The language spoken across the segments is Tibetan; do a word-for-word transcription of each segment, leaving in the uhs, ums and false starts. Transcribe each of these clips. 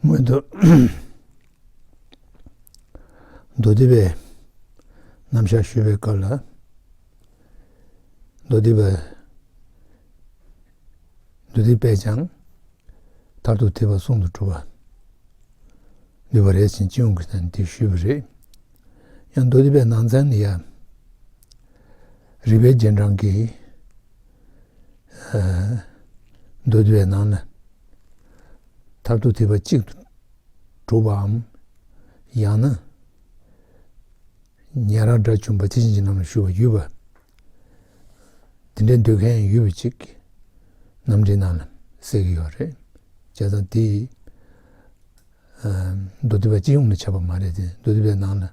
སྔོན་དུ་མདོ་སྡེ་པའི་རྣམ་གཞག་ཞུ་བའི་སྐབས་ལ། མདོ་སྡེ་པ། མདོ་སྡེ་པས་ཀྱང་མཐར་ཐུག་ཐེག་པ་གསུམ་དུ་གྲུབ་པ་འདུས་པ་རེད་ཅེས་སྤྱི་ཡོངས་ཀྱི་སྟེང་ནས་དེ་ཞུས་པ་རེད། ཡང་མདོ་སྡེ་པའི་ནང་ཚན་ལ་ཡང་རིགས་པའི་རྗེས་འབྲང་གིས། ཨ། མདོ་སྡེ་པའི་ནང་ན་མཐར་ཐུག་ཐེག་པ་གཅིག་ཏུ་གྲུབ་པའམ། ཡང་ན་ཉན་རང་དགྲ་བཅོམ་པ་དེ་བཞིན་གྱི་ལམ་ལ་ཞུགས་པ་ཡོད་པ། དེ་འདྲའི་འདོད་མཁན་ཡོད་པ་ཅིག་རྣམ་འགྲེལ་ནང་ལ་གསལ་གྱི་ཡོད་རེད། བྱས་ཙང་དེ། ཨ། མདོ་སྡེ་པ་སྤྱི་ཡོངས་ལ་ཁྱབ་པ་མ་རེད་དེ། མདོ་སྡེ་པའི་ནང་ལ་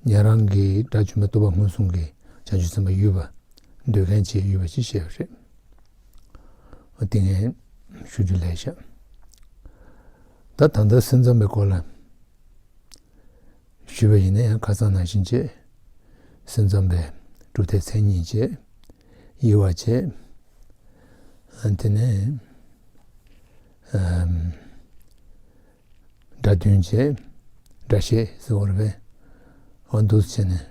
ཉན་རང་གི་དགྲ་བཅོམ་པའི་རྟོགས་པ་མངོན་སུམ་གྱི་བྱང་ཆུབ་སེམས་དཔའ་ཡོད་པ། འདོད་མཁན་བྱས་ཡོད་པ་ཅིག་བཤད་པ་རེད། འོ་དེ་ངས་ཞུ་རྒྱུ་ལས་བཞག་ད་ད་ལྟ་སེམས་ཙམ་པའི་སྐོར་ལ་ཞུས་པ་ཡིན་ན་ཡང་ཁ་སང་ནང་བཞིན་བྱས། སེམས་ཙམ་པའི་གྲུབ་མཐའི་མཚན་ཉིད་བྱས། དབྱེ་བ་བྱས། ཨ། དེ་ནས། ཨམ། སྒྲ་དོན་བྱས། སྒྲ་བཤད་ཟེར་བ་རེད་པས། འོ་འདུག་སེ་བྱས་ནས་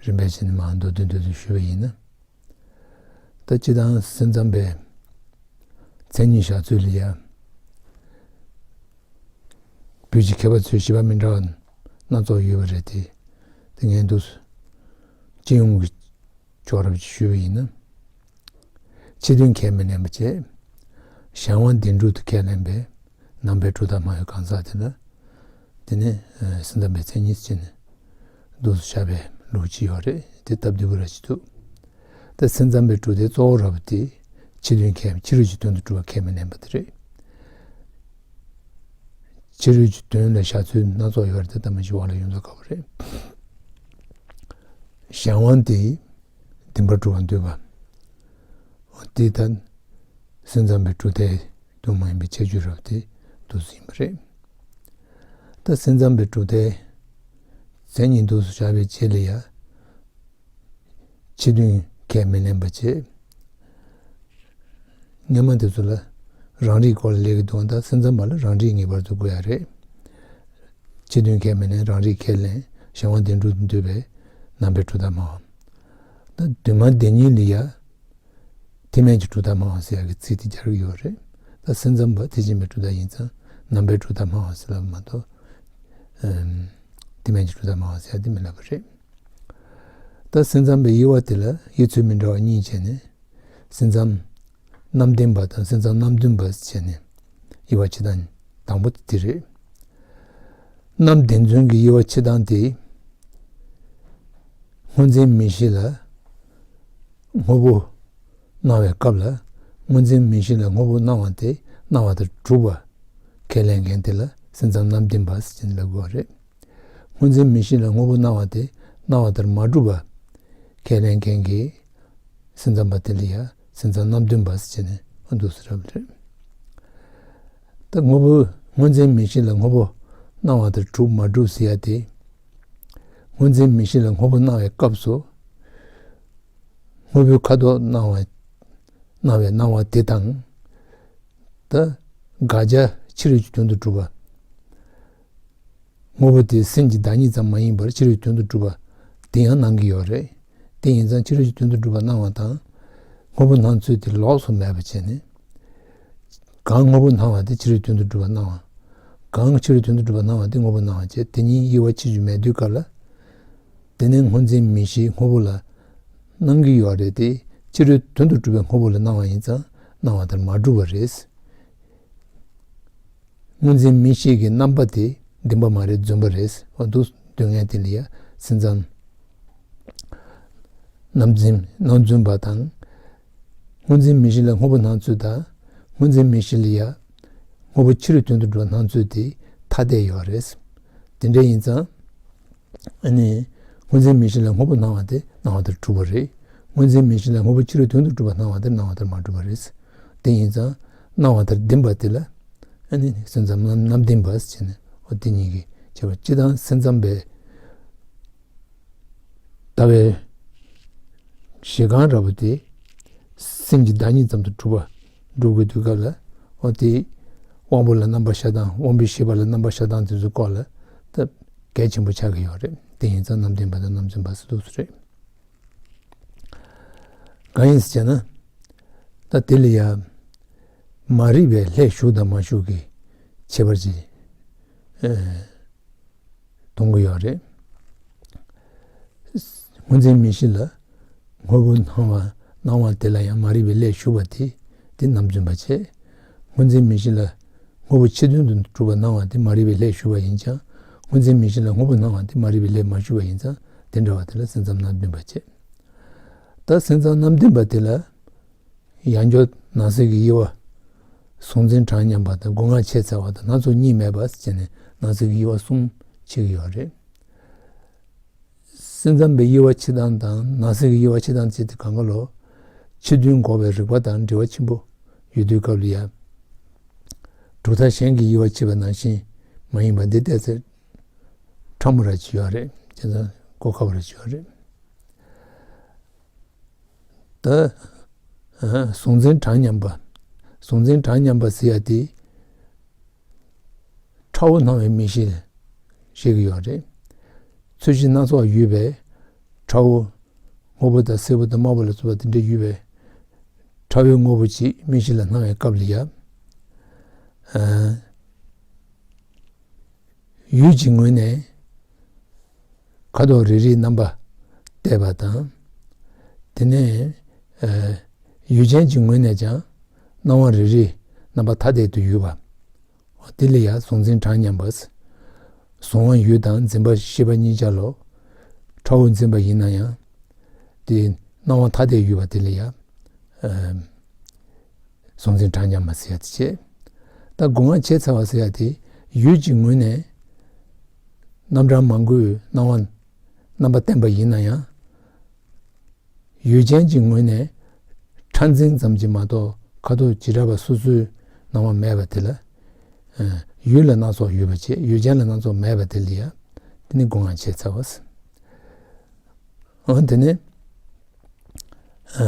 རིམ་པས་བྱས་ནས་མར་མདོར་བསྡུས་མདོར་བསྡུས་ཞུས་པ་ཡིན་ན། ད་སྤྱིར་བཏང་སེམས་ཙམ་པའི་མཚན་ཉིད་བཞག་ཚུལ་ལ་ཡང་བོད་ཀྱི་མཁས་པ་ཚོས་བཞེད་པ་མི་འདྲ་བ་སྣ་ཚོགས་ཡོད་པ་རེད་དེ། དེ་ངས་འདུག་སེ་སྤྱི་ཡོངས་ཀྱི་ཕྱོགས་རབ་ཅིག་ཞུས་པ་ཡིན་ན། ཕྱི་དོན་ཁས་མི་ལེན་པ་བྱས། གཞན་དབང་བདེན་གྲུབ་ཏུ་ཁས་ལེན་པའི་རྣམ་པའི་གྲུབ་མཐའ་སྨྲ་བའི་གང་ཟག་དེ་ལ། དེ་ནི། ཨ། སེམས་ཙམ་པའི་མཚན་ཉིད་ཅན་ནི་འདུག་སེ་བཞག་པའི་ལུགས་ཅིག་ཡོད་རེད། དེ་སྟབས་བདེ་པོ་ར་ཅིག་འདུག་ད་སེམས་ཙམ་པའི་གྲུབ་མཐའི་གཙོ་བོ་ར་བ་དེ་ཕྱི་དོན་ཁས། ཕྱི་རོལ་གྱི་དོན་དུ་གྲུབ་པ་ཁས་མི་ལེན་པ་དེ་རེད། ཕྱི་རོལ་གྱི་དོན་ལ་བཞག་ཚུལ་སྣ་ཚོགས་ཡོད་རེད་དེ། ད་མ་གཞི་བ་ལ་ཡོངས་རྫོགས་དགའ་པོ་རེད། གཞན་དབང་དེ་བདེན་པར་གྲུབ་པར་འདོད་པ། འོ་དེ་ད་སེམས་ཙམ་པའི་གྲུབ་མཐའི་དོན་མ་ཡིན་པའི་ཁྱད་ཆོས་རབ་དེ་འདུག་སེ་ཡིན་པ་རེད། ད་སེམས་ཙམ་པའི་གྲུབ་མཐའི་མཚན་ཉིད་འདུག་སེ་བཞག་པའི་རྗེས་ལ་ཡང་ཕྱི་དོན་ཁས་མི་ལེན་པ་བྱས། སྔོན་མ་དེ་ཚོ་ལ་རང་རིག་སྐོར་ལ་ལས་ཀྱི་འདུག་ད་སེམས་ཙམ་པ་ལ་རང་རིག་ངེས་པར་དུ་དགོས་ཡ་རེད། ཕྱི་དོན་ཁས་མི་ལེན། རང་རིག་ཁས་ལེན། གཞན་དབང་བདེན་གྲུབ་ཏུ་འདོད་པའི་རྣམ་པའི་གྲུབ་མཐའ་སྨྲ་བ། ད་འདུས་མ་བདེན་གཉིས་ལ་ཡ་ཐེག་དམན་གྱི་གྲུབ་མཐའ་སྨྲ་བ་ཟེར་ཡ་གི་ཚིག་དེ་སྦྱར་གྱི་ཡོད་རེད། ད་སེམས་ཙམ་པ་ཐེག་ཆེན་པའི་གྲུབ་མཐའ་ཡིན་ཙང་རྣམ་པའི་གྲུབ་མཐའ་སྨྲ་བ་ཟེར་ལབ་མ་གཏོགས། ཨམ། ཐེག་དམན་གྱི་གྲུབ་མཐའ་སྨྲ་བ་ཟེར་ཡ་དེ་མི་ལབ་པ་རེད། ད་སེམས་ཙམ་པའི་དབྱེ་བ་དེ་ལ་དབྱེ་ཚུལ་མི་འདྲ་བ་གཉིས་བྱས་ནས། སེམས་ཙམ་རྣམ་བདེན་པ་དང་སེམས་ཙམ་རྣམ་བདེན་པ་བྱས་ནས་དབྱེ་བ་ཕྱེ་སྟངས་དང་པོ་དེ་རེད། རྣམ་བདེན་རྫུན་གྱི་དབྱེ་བ་ཕྱེ་སྟངས་དེ། སྔོ་འཛིན་མིག་ཤེས་ལ་སྔོ་པོ་སྣང་བའི་སྐབས་ལ། སྔོ་འཛིན་མིག་ཤེས་ལ་སྔོ་པོ་སྣང་བ་དེ་སྣང་བ་ལྟར་གྲུབ་པ་ཁས་ལེན་མཁན་དེ་ལ་སེམས་ཙམ་རྣམ་བདེན་པ་ཟེར་ནས་ལབ་དགོས་པ་རེད། སྔོ་འཛིན་མིག་ཤེས་ལ་སྔོ་པོ་སྣང་བ་དེ་སྣང་བ་ལྟར་མ་གྲུབ་པ་ཁས་ལེན་མཁན་གྱི་སེམས་ཙམ་པ་དེ་ལ་ཡང་སེམས་ཙམ་རྣམ་བདེན་པ་ཟེར་ནས་འདུག་སེ་ལབ་པ་རེད། ད་སྔོ་པོ། སྔོ་འཛིན་མིག་ཤེས་ལ་སྔོ་པོ་སྣང་བ་ལྟར་གྲུབ་མ་གྲུབ་ཟེར་ཡ་དེ། སྔོ་འཛིན་མིག་ཤེས་ལ་སྔོ་པོ་སྣང་བའི་སྐབས་སུ། སྔོ་པོའི་ཁ་དོག་སྣང་བ། སྣང་བའི་སྣང་བ་དེ་དང་། ད་དགག་བྱ་ཕྱི་རོལ་གྱི་དོན་དུ་གྲུབ་པ། སྔོ་པོ་དེ་སེམས་ཀྱི་བདག་ཉིད་ཙམ་མ་ཡིན་པར་ཕྱི་རོལ་གྱི་དོན་དུ་གྲུབ་པ་དེ་ཡང་སྣང་གི་ཡོད་རེད། དེ་ཡིན་ཙང་ཕྱི་རོལ་གྱི་དོན་དུ་གྲུབ་པ་སྣང་བ་དང་། སྔོ་པོ་སྣང་ཚུལ་དེ་ལོགས་སུ་མེད་པ་བྱས་ནས། གང་སྔོ་པོ་སྣང་བ་དེ་ཕྱི་རོལ་དོན་དུ་གྲུབ་པ་སྣང་བ། གང་ཕྱི་རོལ་དོན་དུ་གྲུབ་པ་སྣང་བ་དེ་སྔོ་པོ་སྣང་བ་བྱས། དེ་གཉིས་དབྱེ་བ་ཕྱེ་རྒྱུ་མེད་དུས་སྐབས་ལ། དེ་ནས་སྔོ་འཛིན་མིག་ཤེས་སྔོ་པོ་ལ་སྣང་གི་ཡོད་རེད་དེ། ཕྱི་རོལ་དོན་དུ་གྲུབ་པའི་སྔོ་པོ་ལ་སྣང་བ་ཡིན་ཙང་སྣང་བ་ལྟར་མ་གྲུབ་པ་རེད། སྔོ་འཛིན་མིག་ཤེས་ཀྱི་རྣམ་པ་དེ་བདེན་པ་མ་རེད། རྫུན་པ་རེད། འོ་འདུག་སྡུག་བསྔལ་དེ་ལ་ཡ་སེམས་ཙམ་རྣམ་རྫུན། རྣམ་རྫུན་པ་དང་། སྔོ་འཛིན་མིག་ཤེས་ལ་སྔོ་པོ་སྣང་ཚུལ་དང་། སྔོ་འཛིན་མིག་ཤེས་ལ་ཡ་སྔོ་པོ་ཕྱི་རོལ་དོན་དུ་གྲུབ་པ་སྣང་ཚུལ་དེ་ཐ་དད་ཡོད་རེད། དེ་འདྲ་ཡིན་ཙང་། ཨ་ནི། སྔོ་འཛིན་མིག་ཤེས་ལ་སྔོ་པོ་སྣང་བ་དེ་སྣང་བ་ལྟར་གྲུབ་པ་རེད། སྔོ་འཛིན་མིག་ཤེས་ལ་སྔོ་པོ་ཕྱི་རོལ་དོན་དུ་གྲུབ་པ་སྣང་བ་དེ་སྣང་བ་ལྟར་མ་གྲུབ་པ་རེད། དེ་ཡིན་ཙང་སྣང་བ་ལྟར་བདེན་པ་དེ་ལ། ཨ་ནི་སེམས་ཙམ་རྣམ་རྣམ་བདེན་པ་ཟེར་ནས་འོ་དེ་གཉིས་ཀྱི་ཁྱད་པར། སྤྱིར་བཏང་སེམས་ཙམ་པའི་ལྟ་བའི་གཞི་རྐང་ར་བ་དེ་སེམས་ཀྱི་བདག་ཉིད་ཙམ་དུ་གྲུབ་པ། སྒྲུབ་དགོས་དུས་སྐབས་ལ་འོ་དེ་དབང་པོ་ལ་རྣམ་པར་ཤར་སྟངས། དབང་པོའི་ཤེས་པ་ལ་རྣམ་པར་ཤར་སྟངས་དེ་ཚོའི་སྐོར་ལ་ད་གལ་ཆེན་པོ་ཆགས་ཀྱི་ཡོད་རེད། དེ་ཡིན་ཙང་རྣམ་བདེན་པ་དང་རྣམ་རྫུན་པ་ཟེར་འདུག་ཟེར་རེད། གང་ཡིན་ཟེར་བྱས་ན། ད་དེ་ལ་ཡ་མ་རིག་པའི་ལྷད་ཞུགས་དང་མ་ཞུགས་ཀྱི་ཁྱད་པར་ཅིག་ཨེ་མཐོང་གི་ཡོད་རེད། སྔོ་འཛིན་མིག་ཤེས་ལ་དངོས་པོ་སྣང་བ་སྣང་བ་དེ་ལ་ཡང་མ་རིག་པའི་ལྷད་ཞུགས་པ་དེ་དེ་རྣམ་རྫུན་པ་བྱས། སྔོ་འཛིན་མིག་ཤེས་ལ་དངོས་པོ་ཕྱི་དོན་དུ་གྲུབ་པ་སྣང་བ་དེ་མ་རིག་པའི་ལྷད་ཞུགས་པ་ཡིན་ཀྱང་། སྔོ་འཛིན་མིག་ཤེས་ལ་དངོས་པོ་སྣང་བ་དེ་མ་རིག་པའི་ལྷད་མ་ཞུགས་པ་ཡིན་ཙང་དེ་འདྲ་བ་དེ་ལ་སེམས་ཙམ་རྣམ་བདེན་པ་བྱས། ད་སེམས་ཙམ་རྣམ་བདེན་པ་དེ་ལ་ཡང་སྐྱར་ནང་གསེས་ཀྱི་དབྱེ་བ། གཟུང་འཛིན་གྲངས་མཉམ་པ་དང་སྒོ་ལྔ་ཕྱེ་ཚར་བ་དང་སྣ་ཚོགས་གཉིས་མེད་པ་ཟེར་ནས་ནང་གསེས་ཀྱི་དབྱེ་བ་གསུམ་ཕྱེ་གི་ཡོད་རེད། སེམས་ཙམ་པའི་དབྱེ་བ་ཕྱེ་སྟངས་དང་ནང་གསེས་ཀྱི་དབྱེ་བ་ཕྱེ་སྟངས་བཅས་དེ་གང་ག་ལོ། ཕྱི་དོན་འགོག་པའི་རིགས་པ་དང་འབྲེལ་བ་ཆེན་པོ་ཡོད་དུས་སྐབས་ལ་ཡ། གྲུབ་མཐའ་གཞན་གྱི་དབྱེ་བ་ཕྱེ་བ་ནང་བཞིན་མ་ཡིན་པ་འདི་བལྟས་ཚེ་ཕྲ་མོ་ར་ཅིག་ཡོད་རེད། བྱས་ཙང་གོ་ཁག་པོ་ར་ཅིག་ཡོད་རེད། ད་གཟུང་འཛིན་གྲངས་མཉམ་པ། གཟུང་འཛིན་གྲངས་མཉམ་པ་ཟེར་ཡ་དེ། ཁྲ་བོ་སྣང་བའི་མིག་ཤེས་ལ་བཤད་ཀྱི་ཡོད་རེད། ཚོས་གཞི་སྣ་ཚོགས་ཡོད་པའི་ཁྲ་བོ། སྔོ་པོ་དང་སེར་པོ་དང་དམར་པོ་ལ་སོགས་པ་དེ་འདྲ་ཡོད་པའི་ཁྲ་བོའི་དངོས་པོ་གཅིག་མིག་ཤེས་ལ་སྣང་བའི་སྐབས་ལ་ཡ། ཨ། ཡུལ་གྱི་ངོས་ནས་ཁ་དོག་རེ་རེའི་རྣམ་པ་བལྟས་པ་དང་། དེ་ནས་ཨ་ཡུལ་ཅན་གྱི་ངོས་ནས་ཀྱང་སྣང་བ་རེ་རེའི་རྣམ་པ་ཐ་དད་དུ་ཡོད་པ། དེ་ལ་ཡང་གཟུང་འཛིན་གྲངས་མཉམ་པ། གཟུང་བ་ཡུལ་དང་འཛིན་པ་ཤེས་པ་གཉིས་ཆར་ལ་ཁྲ་བོ་འཛིན་པ་ཡིན་ན་ཡང་། དེ་སྣང་བ་ཐ་དད་ཡོད་པ་དེ་ལ་ཡང་ཨ་གཟུང་འཛིན་གྲངས་མཉམ་པ་ཟེར་ཡ་དེ་བྱས། ད་སྒོ་ལྔ་ཕྱེ་ཚར་བ་ཟེར་ཡ་དེ་ཡུལ་གྱི་ངོས་ནས་རྣམ་གྲངས་མང་པོའི་སྣང་བ་རྣམ་པ་བསྟན་པ་ཡིན་ན་ཡང་། ཡུལ་ཅན་གྱི་ངོས་ནས་ཕྲ་འཛིན་ཙམ་གྱིས་མ་གཏོགས་ཁ་དོག་བྱེ་བྲག་པ་སོ་སོའི་སྣང་བ་མེད་པ་དེ་ལ། ཨ་ཡུལ་ལ་སྣ་ཚོགས་ཡོད་པ་བྱས། ཡུལ་ཅན་ལ་སྣ་ཚོགས་མེད་པ་དེ་ལ་ཡ། དེ་ནི་སྒོ་ལྔ་ཕྱེ་ཚར་བ་ཟེར། འོ་དེ་ནས། ཨ་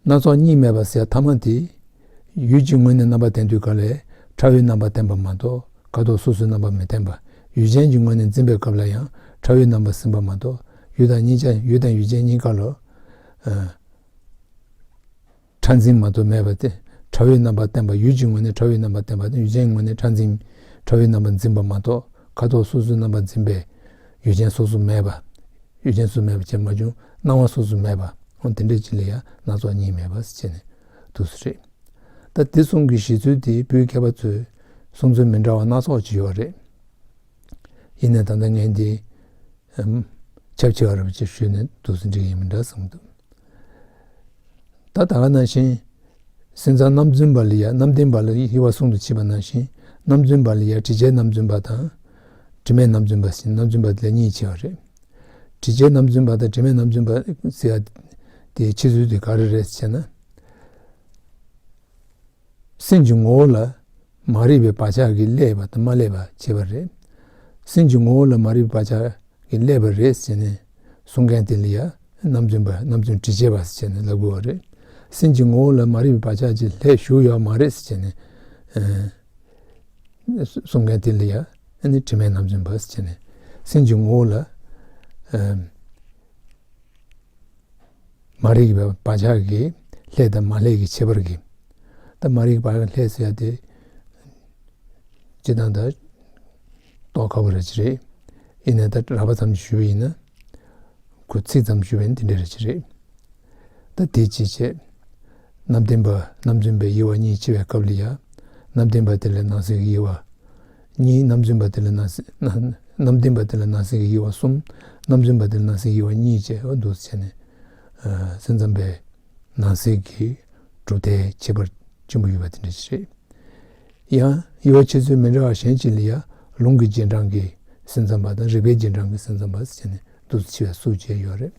སྣ་ཚོགས་གཉིས་མེད་པ་ཟེར་ཐ་མ་དེ། ཡུལ་གྱི་ངོས་ནས་རྣམ་པ་བསྟན་དུས་སྐབས་ལ་ཁྲ་བོའི་རྣམ་པ་བསྟན་པ་མ་གཏོགས་ཁ་དོག་སོ་སོའི་རྣམ་པ་མི་བསྟན་པ། ཡུལ་ཅན་གྱི་ངོས་ནས་འཛིན་པའི་སྐབས་ལ་ཡང་ཁྲ་བོའི་རྣམ་པ་འཛིན་པ་མ་གཏོགས་ཡུལ་དང་གཉིས་ཆ་ཡུལ་དང་ཡུལ་ཅན་གཉིས་ཀ་ལ། ཨ་ཕྲ་འཛིན་མ་གཏོགས་མེད་པ་སྟེ། ཁྲ་བོའི་རྣམ་པ་བསྟན་པ། ཡུལ་གྱི་ངོས་ནས་ཁྲ་བོའི་རྣམ་པ་བསྟན་པ་དང་ཡུལ་ཅན་གྱི་ངོས་ནས་ཕྲ་འཛིན། ཁྲ་བོའི་རྣམ་པ་འཛིན་པ་མ་གཏོགས་ཁ་དོག་སོ་སོའི་རྣམ་པ་འཛིན་པའི་ཡུལ་ཅན་སོ་སོ་མེད་པ། ཡུལ་ཅན་སོ་སོ་མེད་པ་བྱས་མ་བྱུང་སྣང་བ་སོ་སོ་མེད་པ། འོ་དེ་འདྲ་ཅིག་ལ་ཡང་སྣ་ཚོགས་གཉིས་མེད་པ་ཟེར་བྱས་ནས་འདུག་སེ་རེད། ད་དེ་གསུམ་གྱི་བཞེད་ཚུལ་དེ་བོད་མཁས་པ་ཚོའི་གསུང་ཚུལ་མི་འདྲ་བ་སྣ་ཚོགས་ཅིག་ཡོད་རེད། ཡིན་ནའི་ད་ལྟ་ངས་འདི་ཨམ་ཁྱབ་ཆེ་བ་རེད་པ་ཅེས་ཞུས་ནས་འདུག་སེ་འགྲིག་གི་ཡིན་མི་འདྲ་བསམ་གྱི་འདུག་ད་ད་ག་ནང་བཞིན། སེམས་ཙམ་རྣམ་རྫུན་པ་ལ་ཡང་རྣམ་བདེན་པ་ལ་དབྱེ་བ་གསུམ་དུ་ཕྱེ་བ་ནང་བཞིན་རྣམ་རྫུན་པ་ལ་ཡང་དྲི་བྱའི་རྣམ་རྫུན་པ་དང་། དྲི་མེད་རྣམ་རྫུན་པ་ཟེར་རྣམ་རྫུན་པ་དེ་ལ་གཉིས་ཕྱེ་བ་རེད། དྲི་བྱའི་རྣམ་རྫུན་པ་དང་དྲི་མེད་རྣམ་རྫུན་པ་ཟེར་ཡ་དེའི་ཕྱེ་ཚུལ་དེ་ག་རེ་རེད་ཟེར་ན། སེམས་ཀྱི་ངོ་བོ་ལ་མ་རིག་པའི་བག་ཆགས་ཀྱིས་བསླད་པ་དང་མ་བསླད་པ་ཕྱེ་བ་རེད། སེམས་ཀྱི་ངོ་བོ་ལ་མ་རིག་པའི་བག་ཆགས་ཀྱིས་བསླད་པ་རེད་ཟེར་ནས་གསུང་མཁན་དེ་ལ་ཡང་རྣམ་རྫུན་པ་རྣམ་རྫུན་དྲི་བྱེད་པ་ཟེར་ནས་ལབ་དགོས་པ་རེད། སེམས་ཀྱི་ངོ་བོ་ལ་མ་རིག་པའི་བག་ཆགས་ཀྱིས་བསླད་ཞུགས་ཡོད་མ་རེད་ཟེར་ནས་ཨ་གསུང་མཁན་དེ་ལ་ཡང་ཨ་ནི་དྲི་མེད་རྣམ་རྫུན་པ་ཟེར་ནས་སེམས་ཀྱི་ངོ་བོ་ལ་ཨ། མ་རིག་པའི་བག་ཆགས་ཀྱིས་བསླད་དང་མ་བསླད་ཀྱི་ཁྱད་པར་གྱིས། ད་མ་རིག་པ་བསླད་ཟེར་ཡ་དེ། སྤྱིར་བཏང་ད། རྟོགས་ཁག་པོ་རེད་ཅི་རེད། ཡིན་ནའི་ད་རགས་པ་ཙམ་ཞུས་པ་ཡིན་ན། ཁོ་ཚིག་ཙམ་ཞུས་པ་ཡིན་ན་དེ་འདྲ་རེད་ཅི་རེད། ད་དེ་ཅི་བྱེད། རྣམ་བདེན་པ་རྣམ་རྫུན་པའི་དབྱེ་བ་གཉིས་ཕྱེ་བའི་སྐབས་ལ་ཡ། རྣམ་བདེན་པ་དེ་ལ་ནང་གསེས་ཀྱི་དབྱེ་བ། གཉིས་རྣམ་རྫུན་པ་དེ་ལ་ནང་གསེས་རྣམ་རྣམ་བདེན་པ་དེ་ལ་ནང་གསེས་ཀྱི་དབྱེ་བ་གསུམ། རྣམ་རྫུན་པ་དེ་ལ་ནང་གསེས་ཀྱི་དབྱེ་བ་གཉིས་བྱས་འོ་འདུག་སེ་བྱས་ནས། ཨ་སེམས་ཙམ་པའི་ནང་གསེས་ཀྱི་གྲུབ་མཐའི་ཁྱད་པར་ཆེན་པོ་ཡོད་པ་དེ་འདྲ་ཞིག་རེད། ཡང་དབྱེ་བ་ཕྱེ་ཚུལ་མི་འདྲ་བ་གཞན་ཅིག་ལ་ཡང་ལུང་གི་རྗེས་འབྲང་གི་སེམས་ཙམ་པ་དང་རིགས་པའི་རྗེས་འབྲང་གི་སེམས་ཙམ་པ་ཟེར་བྱས་ནས་འདུག་སེ་ཕྱེ་བའི་སུ་བྱས་ཡོད་རེད།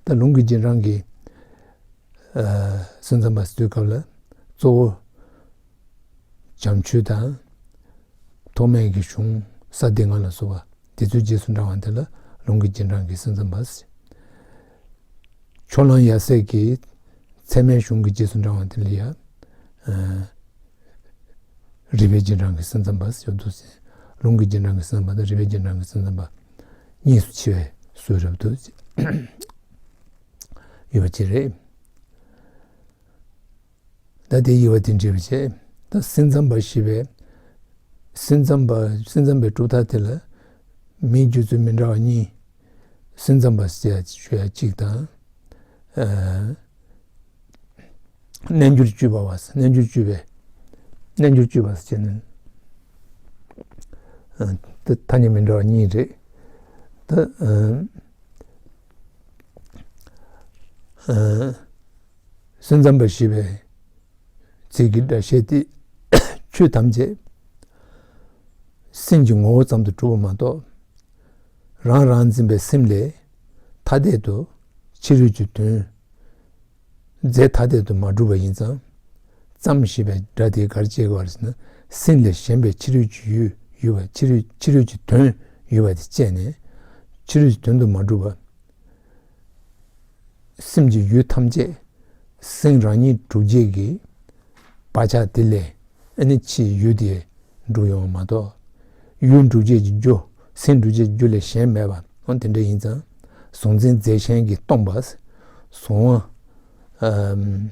ད་ལུང་གི་རྗེས་འབྲང་གི་ཨ་སེམས་ཙམ་པ་ཟེར་དུས་སྐབས་ལ་གཙོ་བོ། བྱམས་ཆོས་དང་། ཐོགས་མེད་ཀྱི་གཞུང་ས་སྡེ་ལྔ་ལ་སོགས་པ་དེ་ཚོའི་རྗེས་སུ་འབྲང་བ་དེ་ལ་ལུང་གི་རྗེས་འབྲང་གི་སེམས་ཙམ་པ་ཟེར། ཕྱོགས་གླང་ཡབ་སྲས་ཀྱི་ཚད་མའི་གཞུང་གི་རྗེས་སུ་འབྲང་བ་དེ་ལ་ཡ། རིག་པའི་རྗེས་འབྲང་གི་སེམས་ཙམ་པ་ཟེར་བ་འདུག་ཟེར། ལུང་གི་རྗེས་འབྲང་གི་སེམས་ཙམ་པ་དང་རིག་པའི་རྗེས་འབྲང་གི་སེམས་ཙམ་པ་གཉིས་སུ་ཕྱེ་བའི་སྲོལ་རབ་ཏུ་ཡོད་པ་ཅིག་རེད། ད་དེ་དབྱེ་བ་དེ་འབྲེལ་བ་བྱས། ད་སེམས་ཙམ་པ་ཞེས་པའི་སེམས་ཙམ་པ་སེམས་ཙམ་པའི་གྲུབ་མཐའ་དེ་ལ་མིང་བརྗོད་ཚུལ་མི་འདྲ་བ་གཉིས། སེམས་ཙམ་པ་ཟེར་ཞུ་ཡ་གཅིག་དང་། ཨ། རྣལ་འབྱོར་སྤྱོད་པ་བ་ཟེར། རྣལ་འབྱོར་སྤྱོད་པའི་རྣལ་འབྱོར་སྤྱོད་པ་ཟེར་བྱས་ནས། ཨ། ད་ཐ་སྙད་མི་འདྲ་བ་གཉིས་རེད། ད་ཨ། ཨ། སེམས་ཙམ་པ་ཞེས་པའི་ཚིག་གི་སྒྲ་བཤད་དེ། ཆོས་ཐམས་ཅད་སེམས་ཀྱི་ངོ་བོ་ཙམ་དུ་གྲུབ་པ་མ་གཏོགས། རང་རང་འཛིན་པའི་སེམས་ལས་ཐ་དད་དུ་ཕྱི་རོལ་གྱི་དོན་རྫས་ཐ་དད་དུ་མ་གྲུབ་པ་ཡིན་ཙང་། ཙམ་ཞེས་པའི་སྒྲ་དེ་ག་རེ་བྱེད་དགོས་པ་རེད་ཟེར་ན། སེམས་ལས་གཞན་པའི་ཕྱི་རོལ་གྱི་ཡུལ་ཡོད་པ། ཕྱི་རོལ་ཕྱི་རོལ་གྱི་དོན་ཡོད་པ་དེ་བཅད་ནས། ཕྱི་རོལ་གྱི་དོན་དུ་མ་གྲུབ་པ། སེམས་ཀྱི་ཡུལ་ཐམས་ཅད་སེམས་རང་ཉིད་གྲུབ་བྱེད་ཀྱི་བག་ཆགས་དེ་ལས་ཨ་ནི་ཕྱིའི་ཡུལ་དེ་འགྲུབ་ཡོང་བ་མ་གཏོགས། ཡུལ་འགྲུབ་བྱེད་ཀྱི་རྒྱུ། སེམས་འགྲུབ་བྱེད་ཀྱི་རྒྱུ་ལས་གཞན་མེད་པ། འོ་དེ་འདྲ་ཡིན་ཙང་། གཟུང་འཛིན་རྫས་གཞན་གྱིས་སྟོང་པ། གཟུང་བ། ཨམ།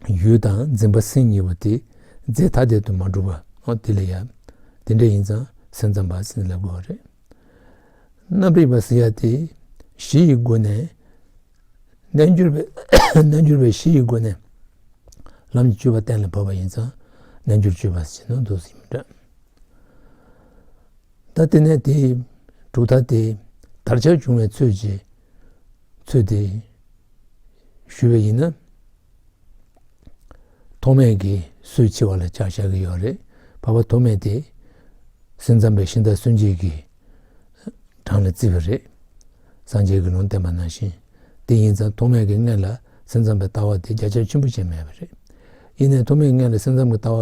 ཡུལ་དང་འཛིན་པ་སེམས་གཉིས་པོ་དེ་རྫས་ཐ་དད་དུ་མ་གྲུབ་པ། འོ་དེ་ལ་ཡང་དེ་འདྲ་ཡིན་ཙང་སེམས་ཙམ་པ་ཟེར་ནས་ལབ་དགོས་པ་རེད། རྣམ་རིག་པ་ཟེར་ཡ་དེ་གཞི་ཡི་སྒོ་ནས། རྣལ་འབྱོར་པའི་རྣལ་འབྱོར་པའི་གཞི་ཡི་སྒོ་ནས་ལམ་གྱི་སྤྱོད་པ་གཏན་ལ་ཕབ་པ་ཡིན་ཙང་རྣལ་འབྱོར་སྤྱོད་པ་ཟེར་ནས་འདུག་ཟེར་མི་འདྲ། ད་དེ་ནས་དེའི་གྲུབ་མཐའ་དེ་དར་ཁྱབ་བྱུང་བའི་ཚུལ་གྱི་ཚུལ་དེ་ཞུས་པ་ཡིན་ན། ཐོགས་མེད་ཀྱི་སྲོལ་ཕྱེ་བ་ལ་ཆ་བཞག་གི་ཡོད་རེད། འཕགས་པ་ཐོགས་མེད་དེ་སེམས་ཙམ་པའི་ཤིང་རྟ་སུན་འབྱིན་གྱི་གྲངས་ལ་བརྩིས་པ་རེད། སངས་རྒྱས་ཀྱི་ལུང་བསྟན་པ་ནང་བཞིན། དེ་ཡིན་ཙང་ཐོགས་མེད་ཀྱི་སྔོན་ལ་སེམས་ཙམ་པའི་ལྟ་བ་དེ་རྒྱ་ཁྱབ་ཆེན་པོ་ཅིག་མེད་པ་རེད། ཡིན་ནའི་ཐོགས་མེད་ཀྱི་སྔོན་ལ་སེམས་ཙམ་གྱི་ལྟ་བ་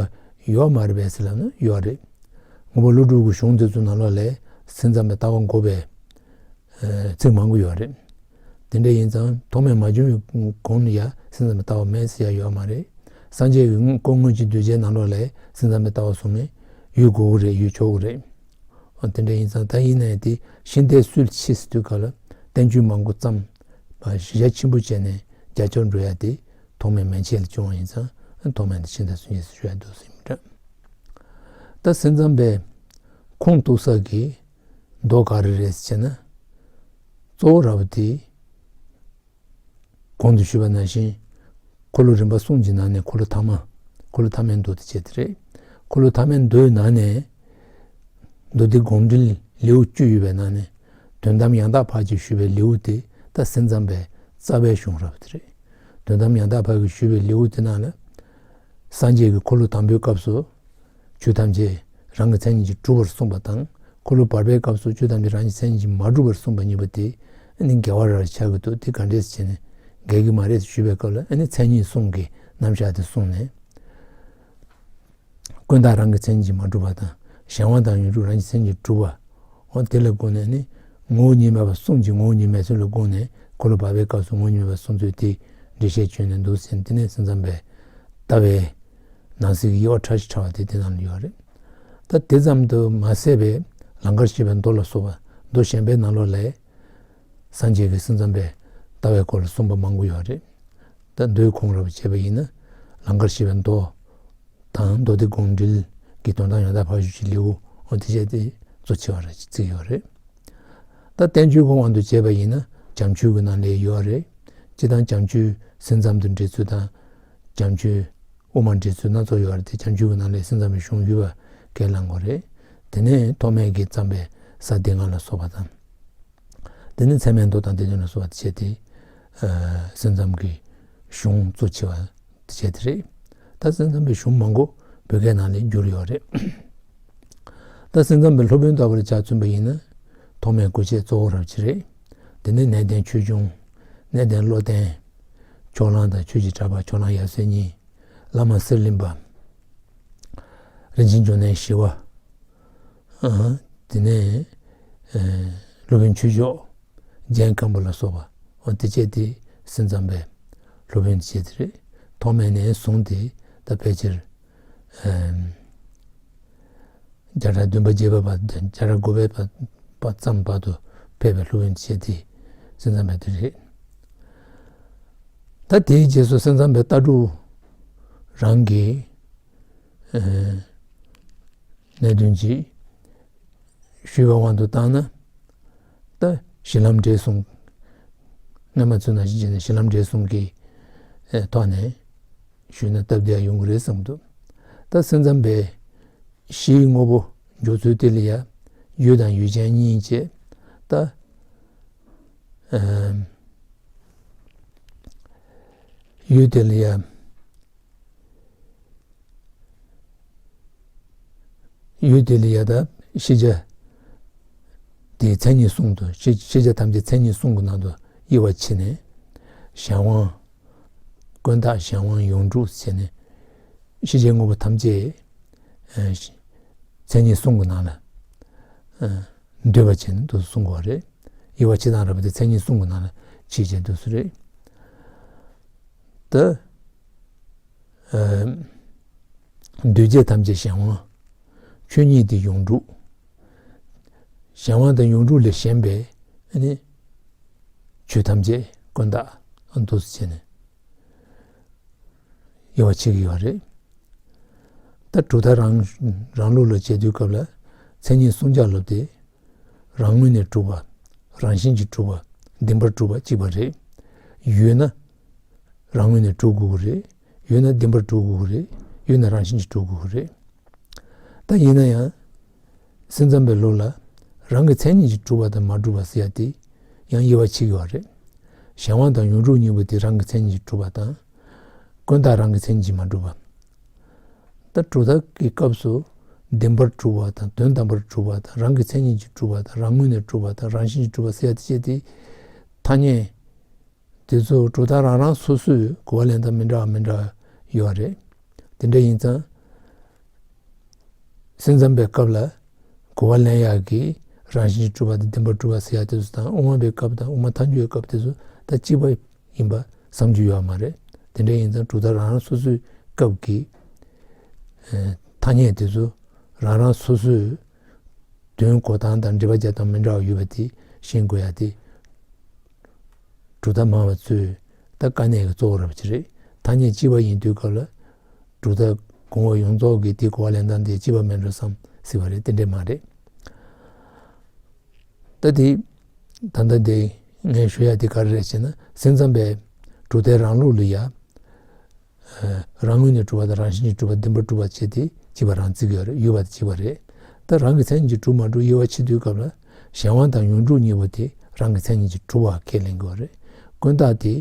ཡོད་མ་རེད་པས་ཟེར་ལབ་ན་ཡོད་རེད། དངོས་པོ་ཀླུ་སྒྲུབ་ཀྱི་གཞུང་དེ་ཚོའི་ནང་ལོགས་ལ་སེམས་ཙམ་པའི་ལྟ་བ་འགོག་པའི་ཚིག་མང་པོ་ཡོད་རེད། དེ་འདྲ་ཡིན་ཙང་ཐོགས་མེད་མ་བྱུང་བའི་གོང་ནས་ཡང་སེམས་ཙམ་པའི་ལྟ་བ་མེད་ཟེར་ཡ་ཡོད་མ་རེད། སངས་རྒྱས་ཀྱི་སྐུ་དངོས་ཀྱི་གདུལ་བྱའི་ནང་ལོགས་ལ་སེམས་ཙམ་པའི་ལྟ་བ་གསུངས་ནས་ཡོད་དགོས་ཀྱི་རེད། ཡོད་ཆོག་གི་རེད། འོ་དེ་འདྲ་ཡིན་ཙང་ད་ཡིན་ནའི་དེ་ཤིང་རྟའི་སྲོལ་ཕྱེ་ཟེར་དུས་སྐབས་ལ་བསྟན་བཅོས་མང་པོ་བརྩམས་པ་ཞེ་ཆེན་པོ་བྱས་ནས་རྒྱ་ཆེར་འགྲོ་ཡ་དེ་ཐོགས་མེད་མན་ཆད་ལ་བྱུང་བ་ཡིན་ཙང་ཐོགས་མེད་དང་ཤིང་རྟ་སུན་འབྱིན་ཟེར་ཞུ་ཡ་འདུག་ཟེར་མི་འདྲ། ད་སེམས་ཙམ་པའི་ཁུངས་གཏུགས་ས་གི་མདོ་ག་རེ་རེད་ཟེར་ན། གཙོ་བོ་ར་བ་དེ། གོང་དུ་ཞུས་པ་ནང་བཞིན། འཁོར་ལོ་རིམ་པ་གསུམ་གྱི་ནང་ནས་འཁོར་ལོ་ཐ་མ། འཁོར་ལོ་ཐ་མའི་མདོ་དེ་བྱས་ཏེ་རེད། འཁོར་ལོ་ཐ་མའི་མདོའི་ནང་ནས། མདོ་སྡེ་དགོངས་འགྲེལ་ལེའུ་བཅུ་ཡོད་པའི་ནང་ནས། དོན་དམ་ཡང་དག་ཕར་ཕྱིན་ཞུས་པའི་ལེའུ་དེ་ད་སེམས་ཙམ་པའི་རྩ་བའི་གཞུང་རབ་དེ་རེད། དོན་དམ་ཡང་དག་ཕར་ཕྱིན་ཞུས་པའི་ལེའུ་དེ་ནང་ལ། སངས་རྒྱས་ཀྱིས་འཁོར་ལོ་དང་པོའི་སྐབས་སུ། ཆོས་ཐམས་ཅད་རང་གི་མཚན་ཉིད་ཀྱིས་གྲུབ་པར་གསུངས་པ་དང་། འཁོར་ལོ་བར་པའི་སྐབས་སུ་ཆོས་ཐམས་ཅད་རང་གི་མཚན་ཉིད་ཀྱིས་མ་གྲུབ་པར་གསུངས་པ་གཉིས་པོ་དེ་ཨ་ནི་འགལ་བ་རེ་ཆགས་ཀྱི་འདུག་དེ་ག་འདྲས་བྱས་ནས་འགལ་གྱི་མ་རེད་ཞུས་པའི་སྐབས་ལ། ཨ་ནི་མཚན་ཉིད་གསུམ་གྱི་རྣམ་གཞག་དེ་གསུངས་ནས། ཀུན་བརྟགས་རང་གི་མཚན་ཉིད་ཀྱིས་མ་གྲུབ་པ་དང་། གཞན་དབང་དང་ཡོངས་གྲུབ་རང་གི་མཚན་ཉིད་ཀྱིས་གྲུབ་པ། འོ་དེ་ལ་དགོངས་ནས་ནི། ངོ་བོ་ཉིད་མེད་པ་གསུམ་གྱི་ངོ་བོ་ཉིད་མེད་ཚུལ་ལ་དགོངས་ནས། འཁོར་ལོ་བར་པའི་སྐབས་སུ་ངོ་བོ་ཉིད་མེད་པ་གསུངས་ཚུལ་དེ་འགྲེལ་བཤད་བྱས་ནས་འདུག་ཟེར། དེ་ནས་སེམས་ཙམ་པའི་ལྟ་བའི་ནང་གསེས་ཀྱི་དབྱེ་བ་ཕྲ་ཞིང་ཕྲ་བ་དེ་དེ་ནང་ལ་ཡོད་རེད། ད་དེ་ཙམ་དུ་མ་ཟད་པའི་ལང་ཀར་གཤེགས་པའི་མདོ་ལ་སོགས་པ་མདོ་གཞན་པའི་ནང་ལོགས་ལ། སངས་རྒྱས་ཀྱིས་སེམས་ཙམ་པའི་ལྟ་བའི་སྐོར་ལ་གསུངས་པ་མང་པོ་ཡོད་རེད། ད་མདོའི་ཁུངས་རབ་བྱས་པ་ཡིན་ན། ལང་ཀར་གཤེགས་པའི་མདོ་དང་མདོ་སྡེ་དགོངས་འགྲེལ་གྱི་དོན་དམ་ཡང་དག་ཕར་ཕྱིན་གྱི་ལེའུ། འོ་དེ་བྱས་ཏེ་གཙོ་ཆེ་བ་རེ་བརྩི་གི་ཡོད་རེད། ད་བསྟན་བཅོས་ཀྱི་དབང་དུ་བྱས་པ་ཡིན་ན་བྱམས་ཆོས་ཀྱི་ནང་ལ་ཡོད་རེད། སྤྱིར་བཏང་བྱམས་ཆོས་སེམས་ཙམ་དུ་འགྲེལ་ཚུལ་དང་། བྱམས་ཆོས་དབུ་མར་འགྲེལ་ཚུལ་སྣ་ཚོགས་ཡོད་རེད་དེ། བྱམས་ཆོས་ཀྱི་ནང་ལ་སེམས་ཙམ་པའི་གཞུང་ཡོད་པ་ཁས་བླང་དགོས་རེད། དེ་ནས་ཐོགས་མེད་ཀྱིས་བརྩམས་པའི་ས་སྡེ་ལྔ་ལ་སོགས་པ་དང་། དེ་ནས་ཚད་མའི་མདོ་དང་སྡེ་བདུན་ལ་སོགས་པ་བྱས་ཏེ། ཨ། སེམས་ཙམ་གྱི་གཞུང་གཙོ་ཆེ་བ་བྱས་ཏེ་རེད། ད་སེམས་ཙམ་པའི་གཞུང་མང་པོ་བོད་སྐད་ནང་ལ་བསྒྱུར་ཡོད་རེད། ད་སེམས་ཙམ་པའི་སློབ་དཔོན་ལྟ་བུར་ཆ་མཚོན་པ་ཡིན་ན། ཐོགས་མེད་སྐུ་མཆེད་གཙོ་བོ་རབ་ཅིག་རེད། དེ་ནས་གནས་བརྟན་ཆོས་སྐྱོང་། གནས་བརྟན་བློ་བརྟན། ཕྱོགས་གླང་དང་ཆོས་ཀྱི་གྲགས་པ་ཕྱོགས་གླང་ཡབ་སྲས་གཉིས། བླ་མ་གསེར་གླིང་པ། རིན་ཆེན་འབྱུང་གནས་ཞི་བ། ཨ། དེ་ནས། ཨ། སློབ་དཔོན་ཆོས་མཆོག་རྒྱན་སྐམ་པོ་ལ་སོགས་པ། འོ་དེ་བྱས་ཏེ་སེམས་ཙམ་པའི་སློབ་དཔོན་བྱས་ཏེ་རེད། ཐོགས་མེད་ནས་བཟུང་སྟེ་ད་ ད་ཕལ་ཆེར་ཨེམ། བརྒྱ་ཕྲག་བདུན་པ་བརྒྱད་པ་བར་དུ་བརྒྱ་ཕྲག་དགུ་པའི་བར་བར་ཙམ་བར་དུ་ཕེབས་པའི་སློབ་དཔོན་བྱས་ཏེ་སེམས་ཙམ་པའི་དེ་རེད། ད་དེའི་རྗེས་སུ་སེམས་ཙམ་པའི་ལྟ་གྲུབ་རང་གི་ཨེ་གནད་དོན་ཅིག་ཞུས་པའི་དབང་དུ་བཏང་ན། ད་གཞི་ལམ་འབྲས་གསུམ། སྔ་མ་ཚོ་ནང་བཞིན་བྱས་ནས་གཞི་ལམ་འབྲས་གསུམ་གྱི་ཨེ་ཐོག་ནས་ཞུས་ན་སྟབས་བདེ་ཡང་ཡོང་གི་རེད་བསམ་འདུག་ད་སེམས་ཙམ་པའི་གཞིའི་དངོས་པོ་འཇོག་ཚུལ་དེ་ལ་ཡང་ཡུལ་དང་ཡུལ་ཅན་གཉིས་བཅས། ད་ཨེམ། ཡུལ་དེ་ལ་ཡང་ཡུལ་དེ་ལ་ཡང་ད་ཤེས་བྱ་དེའི་མཚན་ཉིད་གསུམ་དུ། ཤེས་ཤེས་བྱ་ཐམས་ཅད་མཚན་ཉིད་གསུམ་གྱི་ནང་དུ་དབྱེ་བ་ཕྱེ་ནས། གཞན་དབང་། ཀུན་བརྟགས། གཞན་དབང་ཡོངས་གྲུབ་ཟེར་ནས། ཤེས་བྱའི་དངོས་པོ་ཐམས་ཅད་ཨ་མཚན་ཉིད་གསུམ་གྱི་ནང་ལ་ཨ་འདུས་པ་བྱས་ནས་འདུག་གསུང་གི་ཡོད་རེད། དབྱེ་བ་ཕྱེ་སྟངས་ར་བ་དེ་མཚན་ཉིད་གསུམ་གྱི་ནང་ལ་ཕྱེ་བྱས་འདུག་སེ་རེད། ད་ཨ་འདུས་བྱས་ཐམས་ཅད་གཞན་དབང་། ཆོས་ཉིད་དེ་ཡོངས་གྲུབ། གཞན་དབང་དང་ཡོངས་གྲུབ་ལས་གཞན་པའི་ཨ་ནི་ཆོས་ཐམས་ཅད་ཀུན་བརྟགས་འདུག་སེ་བྱས་ནས་དབྱེ་བ་ཕྱེ་གི་ཡོད་རེད། ད་གྲུབ་མཐའ་རང་རང་ལུགས་ལ་བྱེད་དུས་སྐབས་ལ་མཚན་ཉིད་གསུམ་ཆར་ལབ་སྟེ། རང་ངོས་ནས་གྲུབ་པ། རང་བཞིན་གྱིས་གྲུབ་པ། བདེན་པར་གྲུབ་པ་གཅིག་པ་རེད། ཡོད་ན་རང་ངོས་ནས་གྲུབ་དགོས་ཀྱི་རེད། ཡོད་ན་བདེན་པར་གྲུབ་དགོས་ཀྱི་རེད། ཡོད་ན་རང་བཞིན་གྱིས་གྲུབ་དགོས་ཀྱི་རེད། ད་ཡིན་ན་ཡང་། སེམས་ཙམ་པའི་ལུགས་ལ་རང་གི་མཚན་ཉིད་ཀྱིས་གྲུབ་པ་དང་མ་གྲུབ་པ་ཟེར་ཡ་དེ་ཡང་དབྱེ་བ་ཕྱེ་གི་ཡོད་རེད། གཞན་དབང་དང་ཡོངས་གྲུབ་གཉིས་པོ་དེ་རང་གི་མཚན་ཉིད་ཀྱིས་གྲུབ་པ་དང་། ཀུན་བརྟགས་རང་གི་མཚན་ཉིད་ཀྱིས་མ་གྲུབ་པ། ད་གྲུབ་མཐའ་གི་སྐབས་སུ་བདེན་པར་གྲུབ་པ་དང་དོན་དམ་པར་གྲུབ་པ་དང་རང་གི་མཚན་ཉིད་ཀྱིས་གྲུབ་པ་དང་རང་ངོས་ནས་གྲུབ་པ་དང་རང་བཞིན་གྱིས་གྲུབ་པ་ཟེར་ཡ་དེ་བཤད་དེ། ཐ་སྙད། དེ་ཚོ་གྲུབ་མཐའ་རང་རང་སོ་སོའི་གོ་བ་ལེན་སྟངས་མི་འདྲ་བ་མི་འདྲ་བ་ཡོད་རེད། དེ་འདྲ་ཡིན་ཙང་། སེམས་ཙམ་པའི་སྐབས་ལ་གོ་བ་ལེན་ཡག་གི་རང་བཞིན་གྱིས་གྲུབ་པ་དང་བདེན་པར་གྲུབ་པ་ཟེར་ཡག་དེ་ཚོ་དང་དབུ་མ་པའི་སྐབས་དང་དབུ་མ་ཐལ་འགྱུར་བའི་སྐབས་དེ་ཚོ་ད་གཅིག་པ་ཡིན་པ་བསམ་རྒྱུ་ཡོད་མ་རེད། དེ་འདྲ་ཡིན་ཙང་གྲུབ་མཐའ་རང་རང་སོ་སོའི་སྐབས་ཀྱི་ཐ་སྙད་དེ་ཚོ་རང་རང་སོ་སོའི་དོན་གོ་སྟངས་དང་འགྲེལ་པ་རྒྱག་སྟངས་མི་འདྲ་བ་ཡོད་པ་དེ་ཤེས་དགོས་ཡ་དེ། གྲུབ་མཐའ་སྨྲ་བ་ཚོས་ད་དཀའ་གནད་ཀྱི་གཙོ་བོ་ར་བ་ཅིག་རེད། ཐ་སྙད་གཅིག་པ་ཡིན་དུས་སྐབས་ལ་གྲུབ་མཐའ་གོང་འོག་ཡོངས་རྫོགས་ཀྱི་དེ་གོ་བ་ལེན་སྟངས་དེ་གཅིག་པ་མིན་འགྲོ་བསམ་སྲིད་པ་རེད། དེ་འདྲས་མ་རེད། ད་དེ་ད་ལྟ་དེ་ངས་ཞུ་ཡ་དེ་ག་རེ་རེད་ཟེར་ན། སེམས་ཙམ་པའི་གྲུབ་མཐའི་རང་ལུགས་ལ་ཡ། རང་ངོས་ནས་གྲུབ་པ་དང་རང་བཞིན་གྱིས་གྲུབ་པ་བདེན་པར་གྲུབ་པ་བྱས་ཏེ་གཅིག་པ་རང་བརྩི་གི་ཡོད་རེད། ཡོད་པ་དེ་གཅིག་པ་རེད། ད་རང་གི་མཚན་ཉིད་ཀྱིས་གྲུབ་མ་གྲུབ་དབྱེ་བ་ཕྱེ་དུས་སྐབས་ལ་གཞན་དབང་དང་ཡོངས་གྲུབ་གཉིས་པོ་དེ་རང་གི་མཚན་ཉིད་ཀྱིས་གྲུབ་པ་ཁས་ལེན་གྱི་ཡོད་རེད། ཀུན་བརྟགས་དེ་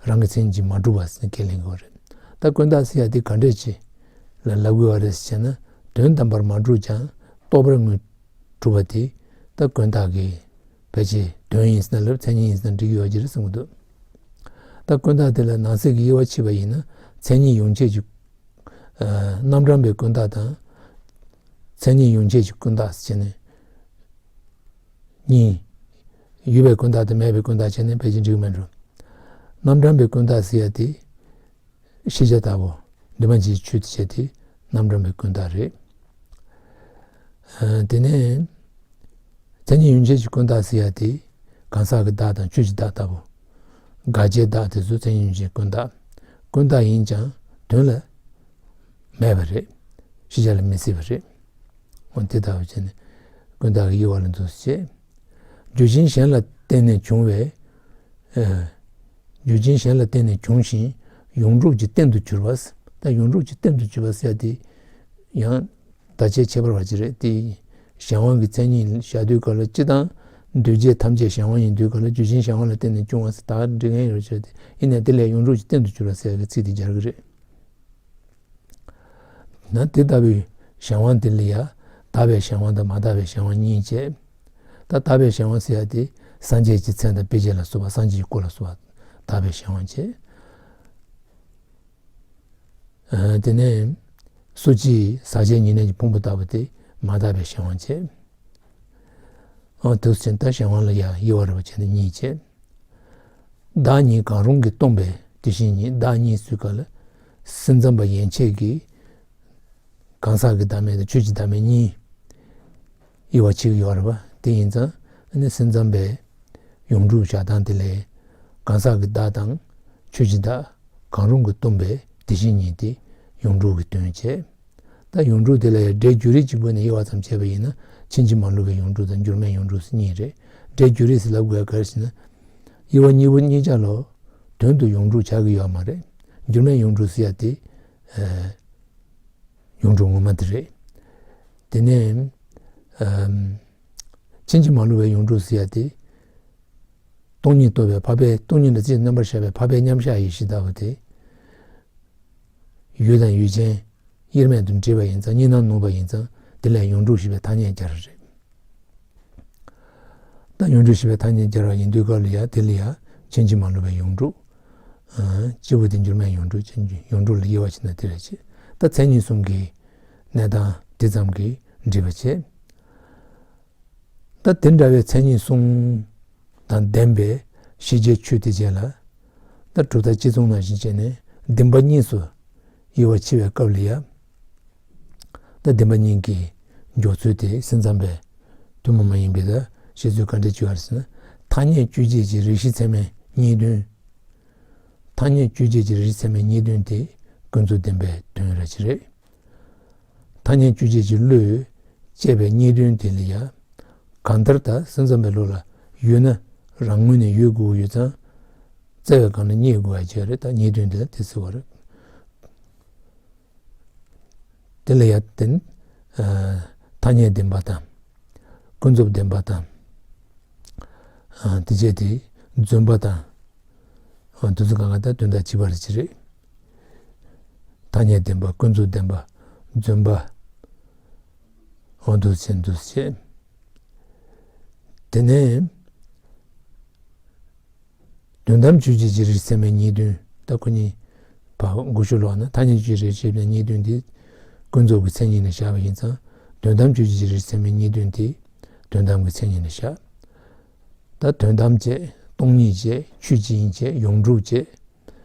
རང་གི་མཚན་ཉིད་ཀྱིས་མ་གྲུབ་པ་ཟེར་ནས་ཁས་ལེན་གྱི་ཡོད་རེད། ད་ཀུན་བརྟགས་ཟེར་ཡ་དེ་ག་འདྲས་ཅིག་ལ་ལབ་དགོས་པ་རེད་ཟེར་ན། དོན་དམ་པར་མ་གྲུབ་ཀྱང་རྟོག་པར་ངོས་གྲུབ་པ་དེ་ད་ཀུན་བརྟགས་ཀྱི་ཕལ་ཆེར་དོན་ཡིན་ཟེར་ན་ལབ། མཚན་ཉིད་ཡིན་ཟེར་ན་འགྲིག་གི་ཡོད་ཀྱི་རེད་བསམ་གྱི་འདུག་ད་ཀུན་བརྟགས་དེ་ལ་ནང་གསེས་ཀྱི་དབྱེ་བ་ཕྱེ་བ་ཡིན་ན། མཚན་ཉིད་ཡོངས་ཆད་ཀྱི་ཨ་རྣམ་གྲངས་པའི་ཀུན་བརྟགས་དང་། མཚན་ཉིད་ཡོངས་ཆད་ཀྱི་ཀུན་བརྟགས་ཟེར་ནས་གཉིས། ཡོད་པའི་ཀུན་བརྟགས་དང་མེད་པའི་ཀུན་བརྟགས་བྱས་ན་ཕལ་ཆེར་འགྲིག་མི་འགྲོ། རྣམ་གྲངས་པའི་ཀུན་བརྟགས་ཟེར་ཡ་དེ། ཤེས་བྱ་ལྟ་བུ། འདུས་མ་བྱས་ཆོས་དེ་བྱས་ཏེ་རྣམ་གྲངས་པའི་ཀུན་བརྟགས་རེད། ཨ་དེ་ནས་མཚན་ཉིད་ཡོངས་ཆད་ཀྱི་ཀུན་བརྟགས་ཟེར་ཡ་དེ་གང་ཟག་གི་བདག་དང་ཆོས་ཀྱི་བདག་ལྟ་བུ། དགག་བྱའི་བདག་དེ་ཚོ་མཚན་ཉིད་ཡོངས་ཆད་ཀུན་བརྟགས། ཀུན་བརྟགས་ཡིན་ཀྱང་དོན་ལ་མེད་པ་རེད། ཤེས་བྱ་ལ་མི་སྲིད་པ་རེད། འོ་དེ་ལྟ་བུ་བྱས་ནས་ཀུན་བརྟགས་ཀྱི་དབྱེ་བ་ལ་འདུ་བྱེད། རྒྱུ་རྐྱེན་གཞན་ལ་བརྟེན་ནས་བྱུང་བའི། ཨ་རྒྱུ་རྐྱེན་གཞན་ལ་བརྟེན་ནས་བྱུང་ཞིང་ཡོངས་གྲུབ་ཀྱི་རྟེན་དུ་གྱུར་པ། ད་ཡོངས་གྲུབ་ཀྱི་རྟེན་དུ་གྱུར་པ་ཟེར་ཡ་དེ་ཡང་བརྡ་ཆད་ཁྱད་པར་བ་ཅིག་རེད་དེ། གཞན་དབང་གི་མཚན་ཉིད་བཞག་དུས་སྐབས་ལ་སྤྱིར་བཏང་འདུས་བྱས་ཐམས་ཅད་གཞན་དབང་ཡིན་དུས་སྐབས་ལ་རྒྱུ་རྐྱེན་གཞན་དབང་ལ་བརྟེན་ནས་བྱུང་བ་ཟེར་ད་འགྲིག་མཁན་ཡོད་ཆོག་སྟེ། ཡིན་ནའི་དེ་ལས་ཡོངས་གྲུབ་ཀྱི་རྟེན་དུ་གྱུར་པ་ཟེར་ཡ་གི་ཚིག་དེ་སྦྱར་གི་རེད། ན་དེ་ལྟ་བུའི་གཞན་དབང་དེ་ལ་ཡང་དག་པའི་གཞན་དབང་དང་མ་དག་པའི་གཞན་དབང་གཉིས་བྱས། ད་དག་པའི་གཞན་དབང་ཟེར་ཡ་དེ་སངས་རྒྱས་ཀྱི་མཚན་དང་དཔེ་བྱད་ལ་སོགས་པ་སངས་རྒྱས་ཀྱི་སྐུ་ལ་སོགས་པ་དག་པའི་གཞན་དབང་བྱས། ཨ་དེ་ནས་སོ་སྐྱེའི་ཟག་བཅས་ཉེར་ལེན་གྱི་ཕུང་པོ་ལྟ་བུ་དེ་མ་དག་པའི་གཞན་དབང་བྱས། ཨ་དེ་ཚོ་ད་གཞན་དབང་ལ་ཡང་དབྱེ་བ་རིམ་པ་བྱས་ནས་གཉིས་བྱས། བདག་གཉིས་གང་རུང་གིས་སྟོང་པའི་དེ་བཞིན་ཉིད། བདག་གཉིས་ཟེར་སྐབས་ལ་ སེམས་ཙམ་པ་ཡན་ཆད་ཀྱིས་གང་ཟག་གི་བདག་མེད་དང་ཆོས་ཀྱི་བདག་མེད་གཉིས་དབྱེ་བ་ཕྱེ་གི་ཡོད་རེད་པ། དེ་ཡིན་ཙང་ཨ་ནི་སེམས་ཙམ་པས་ཡོངས་གྲུབ་བཞག་སྟངས་དེ་ལས་གང་ཟག་གི་བདག་དང་ཆོས་ཀྱི་བདག་གང་རུང་གིས་སྟོང་པའི་དེ་བཞིན་ཉིད་དེ་ཡོངས་གྲུབ་ཀྱི་དོན་བྱས། ད་ཡོངས་གྲུབ་དེ་ལ་ཡང་སྒྲའི་བརྗོད་རིགས་ཀྱི་སྒོ་ནས་དབྱེ་བ་ཙམ་བྱས་པ་ཡིན་ན་ཕྱིན་ཅི་མ་ལོག་པའི་ཡོངས་གྲུབ་དང་འགྱུར་མེད་ཡོངས་གྲུབ་ཟེར་གཉིས་རེད། སྒྲའི་བརྗོད་རིགས་ཟེར་ལབ་དགོས་ག་རེ་ཟེར་ན། དབྱེ་བ་གཉིས་པོ་གཉིས་ཆ་ལ་དོན་དུ་ཡོངས་གྲུབ་ཆགས་ཀྱི་ཡོད་མ་རེད། འགྱུར་མེད་ཡོངས་གྲུབ་ཟེར་ཡ་དེ་ཨ་ཡོངས་གྲུབ་ངོ་མ་དེ་རེད། དེ་ནས་ཨམ་ཕྱིན་ཅི་མ་ལོག་པའི་ཡོངས་གྲུབ་ཟེར་ཡ་དེ་སྟོང་ཉིད་རྟོགས་པའི་འཕགས་པའི་སྟོང་ཉིད་ལ་རྩིས་རྣམ་པར་བཞག་པའི་འཕགས་པའི་མཉམ་གཞག་ཡེ་ཤེས་ལྟ་བུ་དེ། ཡུལ་དང་ཡུལ་ཅན་དབྱེར་མེད་དུ་འདྲེས་པ་ཡིན་ཙང་གཉིས་སྣང་ནུབ་པ་ཡིན་ཙང་དེ་ལས་ཡོངས་གྲུབ་ཞེས་པའི་ཐ་སྙད་སྦྱར་བ་རེད། ད་ཡོངས་གྲུབ་ཞེས་པའི་ཐ་སྙད་སྦྱར་བ་ཡིན་དུས་སྐབས་ལ་ཡང་དེ་ལ་ཡང་ཕྱིན་ཅི་མ་ལོག་པའི་ཡོངས་གྲུབ། ཨ་སྤྱི་བོ་དེ་འགྱུར་མེད་ཡོངས་གྲུབ་ཅན་གྱི་ཡོངས་གྲུབ་ལ་དབྱེ་བ་ཕྱེ་ན་དེ་རེད་བྱས། ད་མཚན་ཉིད་གསུམ་གྱི་གནས་སྟངས་དེ་ཙམ་གྱིས་འགྲིག་པ་བྱས། ད་དེ་འདྲ་བའི་མཚན་ཉིད་གསུམ་དང་ལྡན་པའི་ཤེས་བྱའི་ཆོས་དེ་བྱས་ལ། ད་གྲུབ་མཐའ་གཅིག་མཚུངས་ནང་བཞིན་བྱས་ནས་བདེན་པ་གཉིས་སུ་དབྱེ་བ་ཕྱེ་བའི་སྐབས་ལ་ཡང་། ད་བདེན་པ་གཉིས་ཀྱི་འཇོག་ཚུལ་དེ་སེམས་ཙམ་པས་ཐུན་མོང་མ་ཡིན་པའི་ད་བཤད་ཚུལ་ག་འདྲ་ཅིག་ཡོད་རེད་ཟེར་ན། ཐ་སྙད་དཔྱོད་བྱེད་ཀྱི་རིགས་ཤེས་ཚད་མའི་གཉིས་དོན། ཐ་སྙད་དཔྱོད་བྱེད་ཀྱི་རིགས་ཤེས་ཚད་མའི་གཉིས་དོན་དེ་ཀུན་རྫོབ་བདེན་པའི་དོན་ར་ཅིག་རེད། ཐ་སྙད་དཔྱོད་བྱེད་ཀྱི་བློས་དཔྱད་པའི་གཉིས་དོན་དེ་ལ་ཡང་། གང་ལྟར་ད་སེམས་ཙམ་པའི་བློ་ལ་ཡོད་ན་རང་ངོས་ནས་ཡོད་དགོས་ཡོད་ཙང་། བཙལ་བའི་སྒང་ལ་རྙེད་དགོས་པ་ཅིག་རེད། ད་གཉིས་དོན་དེ་ལ་དེ་ཟེར་བ་རེད། དེ་ལ་ཡང་བརྟེན། ཨ་ཐ་སྙད་བདེན་པ་དང་། ཀུན་རྫོབ་བདེན་པ་དང་། ཨ་དེ་བྱས་ཏེ་རྫུན་པ་དང་། ཨ་དེ་ཚོ་གང་ག་ད་དོན་དག་གཅིག་པ་རེད་ཅི་རེད། ཐ་སྙད་བདེན་པ་ཀུན་རྫོབ་བདེན་པ་རྫུན་པ། འོ་འདུག་སེ་འདུག་སེ། དེ་ནས། དོན་དམ་དཔྱོད་བྱེད་ཀྱི་རིགས་ཚད་མའི་གཉིས་དོན། ད་ཁོ་གཉིས་བར་མགོ་གཞུག་ལོག་ན་ཐ་སྙད་དཔྱོད་བྱེད་རིགས་ཤེས་པའི་གཉིས་དོན་འདི་ཀུན་རྫོབ་ཀྱི་མཚན་ཉིད་ནས་བཞག་པ་ཡིན་ཙང་། དོན་དམ་དཔྱོད་བྱེད་ཀྱི་རིགས་ཚད་མའི་གཉིས་དོན་དེ་དོན་དམ་གྱི་མཚན་ཉིད་ནས་བཞག་ད་དོན་དམ་བྱས། སྟོང་ཉིད་བྱས། ཆོས་ཅན་བྱས། ཡོངས་གྲུབ་བྱས།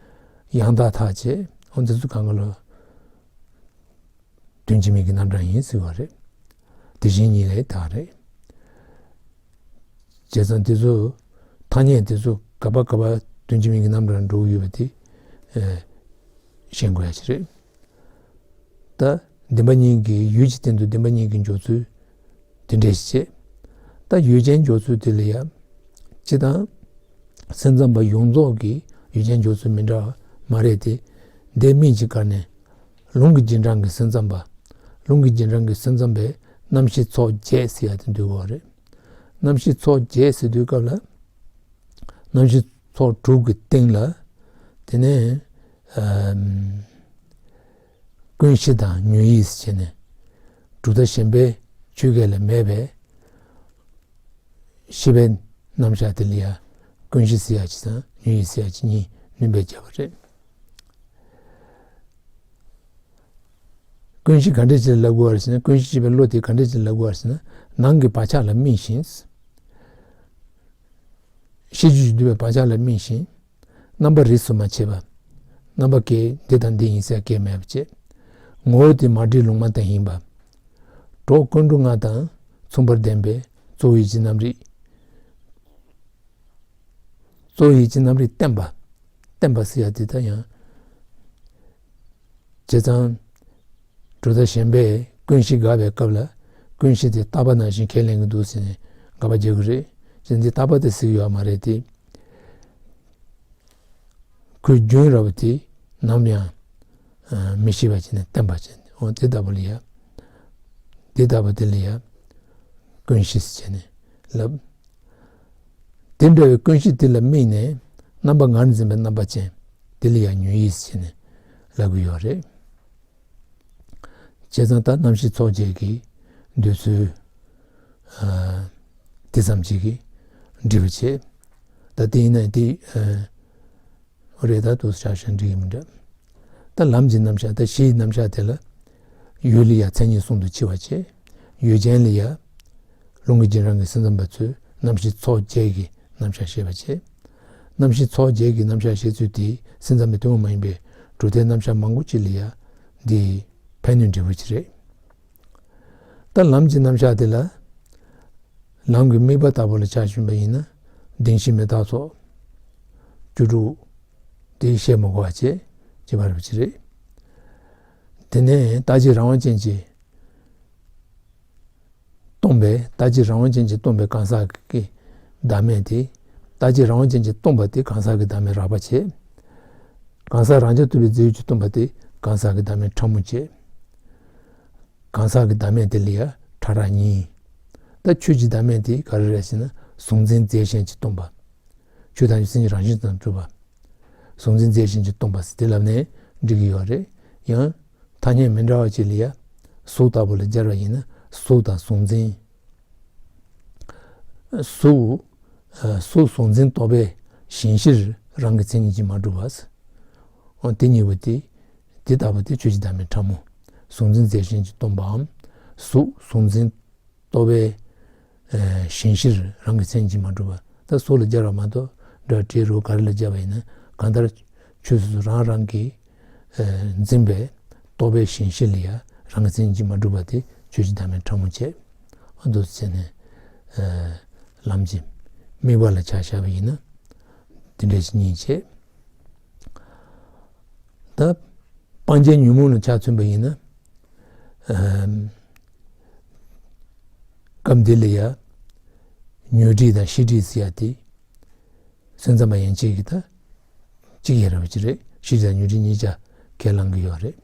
ཡང་དག་མཐའ་བྱས། འོ་འདི་ཚོ་གང་ག་ལ། དོན་གཅིག་མིང་གི་རྣམ་གྲངས་ཡིན་ཟེར་བ་རེད། དེ་བཞིན་ཉིད་ལས་དག་རེད། བྱས་ཙང་དེ་ཚོ་ཐ་སྙད་དེ་ཚོ་ག་པ་ག་པ་དོན་གཅིག་མིང་གི་རྣམ་གྲངས་འགྲོ་གི་ཡོད་པ་དེ་ཨེ་ཤེས་དགོས་ཡ་ཞིག་རེད། ད་བདེན་པ་གཉིས་ཀྱི་ཡུལ་གྱི་སྟེང་དུ་བདེན་པ་གཉིས་ཀྱི་འཇོག་ཚུལ་དེ་འདྲས་ཤིག་བྱས། ད་ཡུལ་ཅན་འཇོག་ཚུལ་དེ་ལ་ཡ། སྤྱིར་བཏང་སེམས་ཙམ་པ་ཡོངས་རྫོགས་ཀྱི་ཡུལ་ཅན་འཇོག་ཚུལ་མི་འདྲ་བ་མ་རེད་དེ། འདི་སྨིན་གྱི་བཀར་ནས། ལུང་གི་རྗེས་འབྲང་གི་སེམས་ཙམ་པ། ལུང་གི་རྗེས་འབྲང་གི་སེམས་ཙམ་པས་རྣམ་ཤེས་ཚོགས་བརྒྱད་ཟེར་ཡ་དེ་འདུས་ཡོད་རེད། རྣམ་ཤེས་ཚོགས་བརྒྱད་ཟེར་དུས་སྐབས་ལ། རྣམ་ཤེས་ཚོགས་དྲུག་གི་སྟེང་ལ། དེ་ནས་ཨམ་ཀུན་གཞི་དང་ཉོན་ཡིད་ཟེར་བྱས་ནས། གྲུབ་མཐའ་གཞན་པའི་ཆོས་སྐད་ལ་མེད་པའི་ཤེས་པའི་རྣམ་གཞག་དེ་ལ་ཡང་ཀུན་གཞི་ཟེར་ཡ་གཅིག་དང་ཉོན་ཡིད་ཟེར་ཡ་གཅིག་གཉིས་སྣོན་པ་བརྒྱབ་པ་རེད། ཀུན་གཞི་ག་འདྲས་ཅིག་ལ་ལབ་དགོས་པ་རེད་ཟེར་ན། ཀུན་གཞི་ཅེས་པའི་བློ་དེ་ག་འདྲས་ཅིག་ལ་ལབ་དགོས་པ་རེད་ཟེར་ན། ནང་གི་བག་ཆགས་ལ་སྨིན་ཞིང་། ཤེས་རྒྱུད་ཀྱིས་བསྡུས་པའི་བག་ཆགས་ལ་སྨིན་ཞིང་། རྣམ་པ་རིས་སུ་མ་ཆད་པ། རྣམ་པ་གས་འདི་དང་འདི་ཡིན་ཟེར་གས་མེད་པ་བྱས། ངོ་བོ་དེ་མ་བསྒྲིབས་ལུང་མ་བསྟན་ཡིན་པ། གྲོགས་ཀུན་འགྲོ་ལྔ་དང་མཚུངས་པར་ལྡན་པའི་གཙོ་བོ་ཡིད་ཀྱི་རྣམ་རིག་གཙོ་བོ་ཡིད་ཀྱི་རྣམ་རིག་བརྟན་པ། བརྟན་པ་ཟེར་ཡ་དེ་ད་ཡང་། བྱས་ཙང་། གྲུབ་མཐའ་གཞན་པས་ཀུན་གཞི་དགག་པའི་སྐབས་ལ། ཀུན་གཞི་དེ་རྟག་པ་ནང་བཞིན་ཁས་ལེན་གྱི་འདུག་ཟེར་ནས་དགག་པ་རྒྱག་གི་རེད། ཅེས་འདི་རྟག་པ་དེ་ཟེར་གྱི་ཡོད་མ་རེད་དེ། ཁོའི་རྒྱུན་ར་བ་དེ་ནམ་ཡང་། ཨ་མི་ཤེས་པ་བྱས་ནས་བརྟན་པ་བྱས་ནས། འོ་དེ་ལྟ་བུ་ལ་ཡ། དེ་ལྟ་བུ་དེ་ལ་ཡ། ཀུན་གཞི་ཟེར་བྱས་ནས་ལབ། དེ་འདྲ་བའི་ཀུན་གཞི་དེ་ལ་དམིགས་ནས་རྣམ་པ་ངར་འཛིན་པའི་རྣམ་པ་ཅན་དེ་ལ་ཡང་ཉོན་ཡིད་ཟེར་ནས་ལབ་ཀྱི་ཡོད་རེད། བྱས་ཙང་ད་རྣམ་ཤེས་ཚོགས་བརྒྱད་ཀྱི་འདོད་ཚུལ་ཨ་དེ་ཙམ་ཅིག་གིས་འགྲིག་པ་བྱེད། ད་དེ་ཡིན་ན་དེ་ཨ། རེད། ད་དུ་ཆ་བཞག་འགྲིག་གི་མི་འདྲ། ད་ལམ་གྱི་རྣམ་གཞག་ད་གཞི་ཡི་རྣམ་གཞག་དེ་ལ། ཡུལ་ལ་ཡང་མཚན་ཉིད་གསུམ་དུ་ཕྱེ་བ་བྱས། ཡུལ་ཅན་ལ་ཡང་། ལུང་གི་རྗེས་འབྲང་གི་སེམས་ཙམ་པ་ཚོས་རྣམ་ཤེས་ཚོགས་བརྒྱད་ཀྱི་རྣམ་གཞག་བཤད་པ་བྱས། རྣམ་ཤེས་ཚོགས་བརྒྱད་ཀྱི་རྣམ་གཞག་བཤད་ཚུལ་དེ་སེམས་ཙམ་པའི་ཐུན་མོང་མ་ཡིན་པའི་ གྲུབ་མཐའི་རྣམ་གཞག་མང་པོ་ཅིག་ལ་ཡ་འདི་ཕན་ནུས་འབྲས་བུ་ཅིག་རེད། ད་ལམ་གྱི་རྣམ་གཞག་དེ་ལ་ལམ་གྱི་དམིགས་པ་ལྟ་བུ་ལ་ཆ་བཞག་པ་ཡིན་ན་བདེན་བཞི་མི་རྟག་སོགས་བཅུ་དྲུག་དེ་བཤད་མི་དགོས་པ་བྱས་ཅེས་པ་རེད་པ་ཅིག་རེད། དེ་ནས་རྟག་གཅིག་རང་དབང་ཅན་གྱི་སྟོང་པའི་རྟག་གཅིག་རང་དབང་ཅན་གྱིས་སྟོང་པའི་གང་ཟག་གི་བདག་མེད་དེ། རྟག་གཅིག་རང་དབང་ཅན་གྱིས་སྟོང་པ་དེ་གང་ཟག་གི་བདག་མེད་རགས་པ་བྱས། གང་ཟག་རང་རྐྱ་ཐུབ་པའི་རྫས་ཡོད་ཀྱིས་སྟོང་པ་དེ་གང་ཟག་གི་བདག་མེད་ཕྲ་མོ་བྱས། གང་ཟག་གི་བདག་མེད་དེ་ལ་ཡང་ཕྲ་རགས་གཉིས། ད་ཆོས་ཀྱི་བདག་མེད་དེ་ག་རེ་རེད་ཟེར་ན་གཟུང་འཛིན་རྫས་གཞན་གྱིས་སྟོང་པ། ཆོས་ཐམས་ཅད་སེམས་ཀྱི་རང་བཞིན་དུ་གྲུབ་པ། གཟུང་འཛིན་རྫས་གཞན་གྱིས་སྟོང་པ་ཟེར་དེ་ལབ་ནས་འགྲིག་གི་ཡོད་རེད། ཡང་ཐ་སྙད་མི་འདྲ་བ་ཅིག་ལ་ཡ་གཟུགས་ལྟ་བུ་ལ་སྦྱར་བ་ཡིན་ན་གཟུགས་དང་གཟུང་འཛིན། གཟུགས། གཟུགས་གཟུང་འཛིན་རྟོག་པའི་གཞན་གཞིར་རང་གི་མཚན་ཉིད་ཀྱིས་མ་གྲུབ་པ། འོ་དེ་གཉིས་པོ་དེ། དེ་ལྟ་བུ་དེ་ཆོས་ཀྱི་བདག་མེད་ཕྲ་མོ། གཟུང་འཛིན་རྫས་གཞན་གྱིས་སྟོང་པའམ། གཟུགས་གཟུང་འཛིན་རྟོག་པའི་གཞན་གཞིར་རང་གི་མཚན་ཉིད་ཀྱིས་མ་གྲུབ་པ། ད་གཟུགས་ལ་སྦྱར་བ་མ་གཏོགས་སྒྲ་དྲི་རོ་ག་རེ་ལ་སྦྱར་བ་ཡིན་ན་གང་ལྟར་ཆོས་སོ་སོ་རང་རང་གི་འཛིན་པའི་རྟོག་པའི་གཞན་གཞི་ལ་ཡང་རང་གི་མཚན་ཉིད་ཀྱིས་མ་གྲུབ་པ་དེ་ཆོས་ཀྱི་བདག་མེད་ཕྲ་མོ་བྱས། ཨ་འདུག་སེ་བྱས་ནས་ལམ་གྱི་དམིགས་པ་ལ་ཆ་བཞག་པ་ཡིན་ན་དེ་འདྲ་ཞིག་གཉིས་བྱས། ད་སྤང་བྱའི་ཉོན་མོངས་ལ་ཆ་མཚོན་པ་ཡིན་ན། སྐབས་འདི་ལ་ཡང་ཉོན་སྒྲིབ་དང་ཤེས་སྒྲིབ་ཟེར་ཡ་དེ། སེམས་ཙམ་པ་ཡན་ཆད་ཀྱི་ད་གཅིག་ཡ་ར་བ་ཅིག་རེད། ཤེས་སྒྲིབ་དང་ཉོན་སྒྲིབ་གཉིས་ཆ་ཁས་བླང་གི་ཡོད་རེད།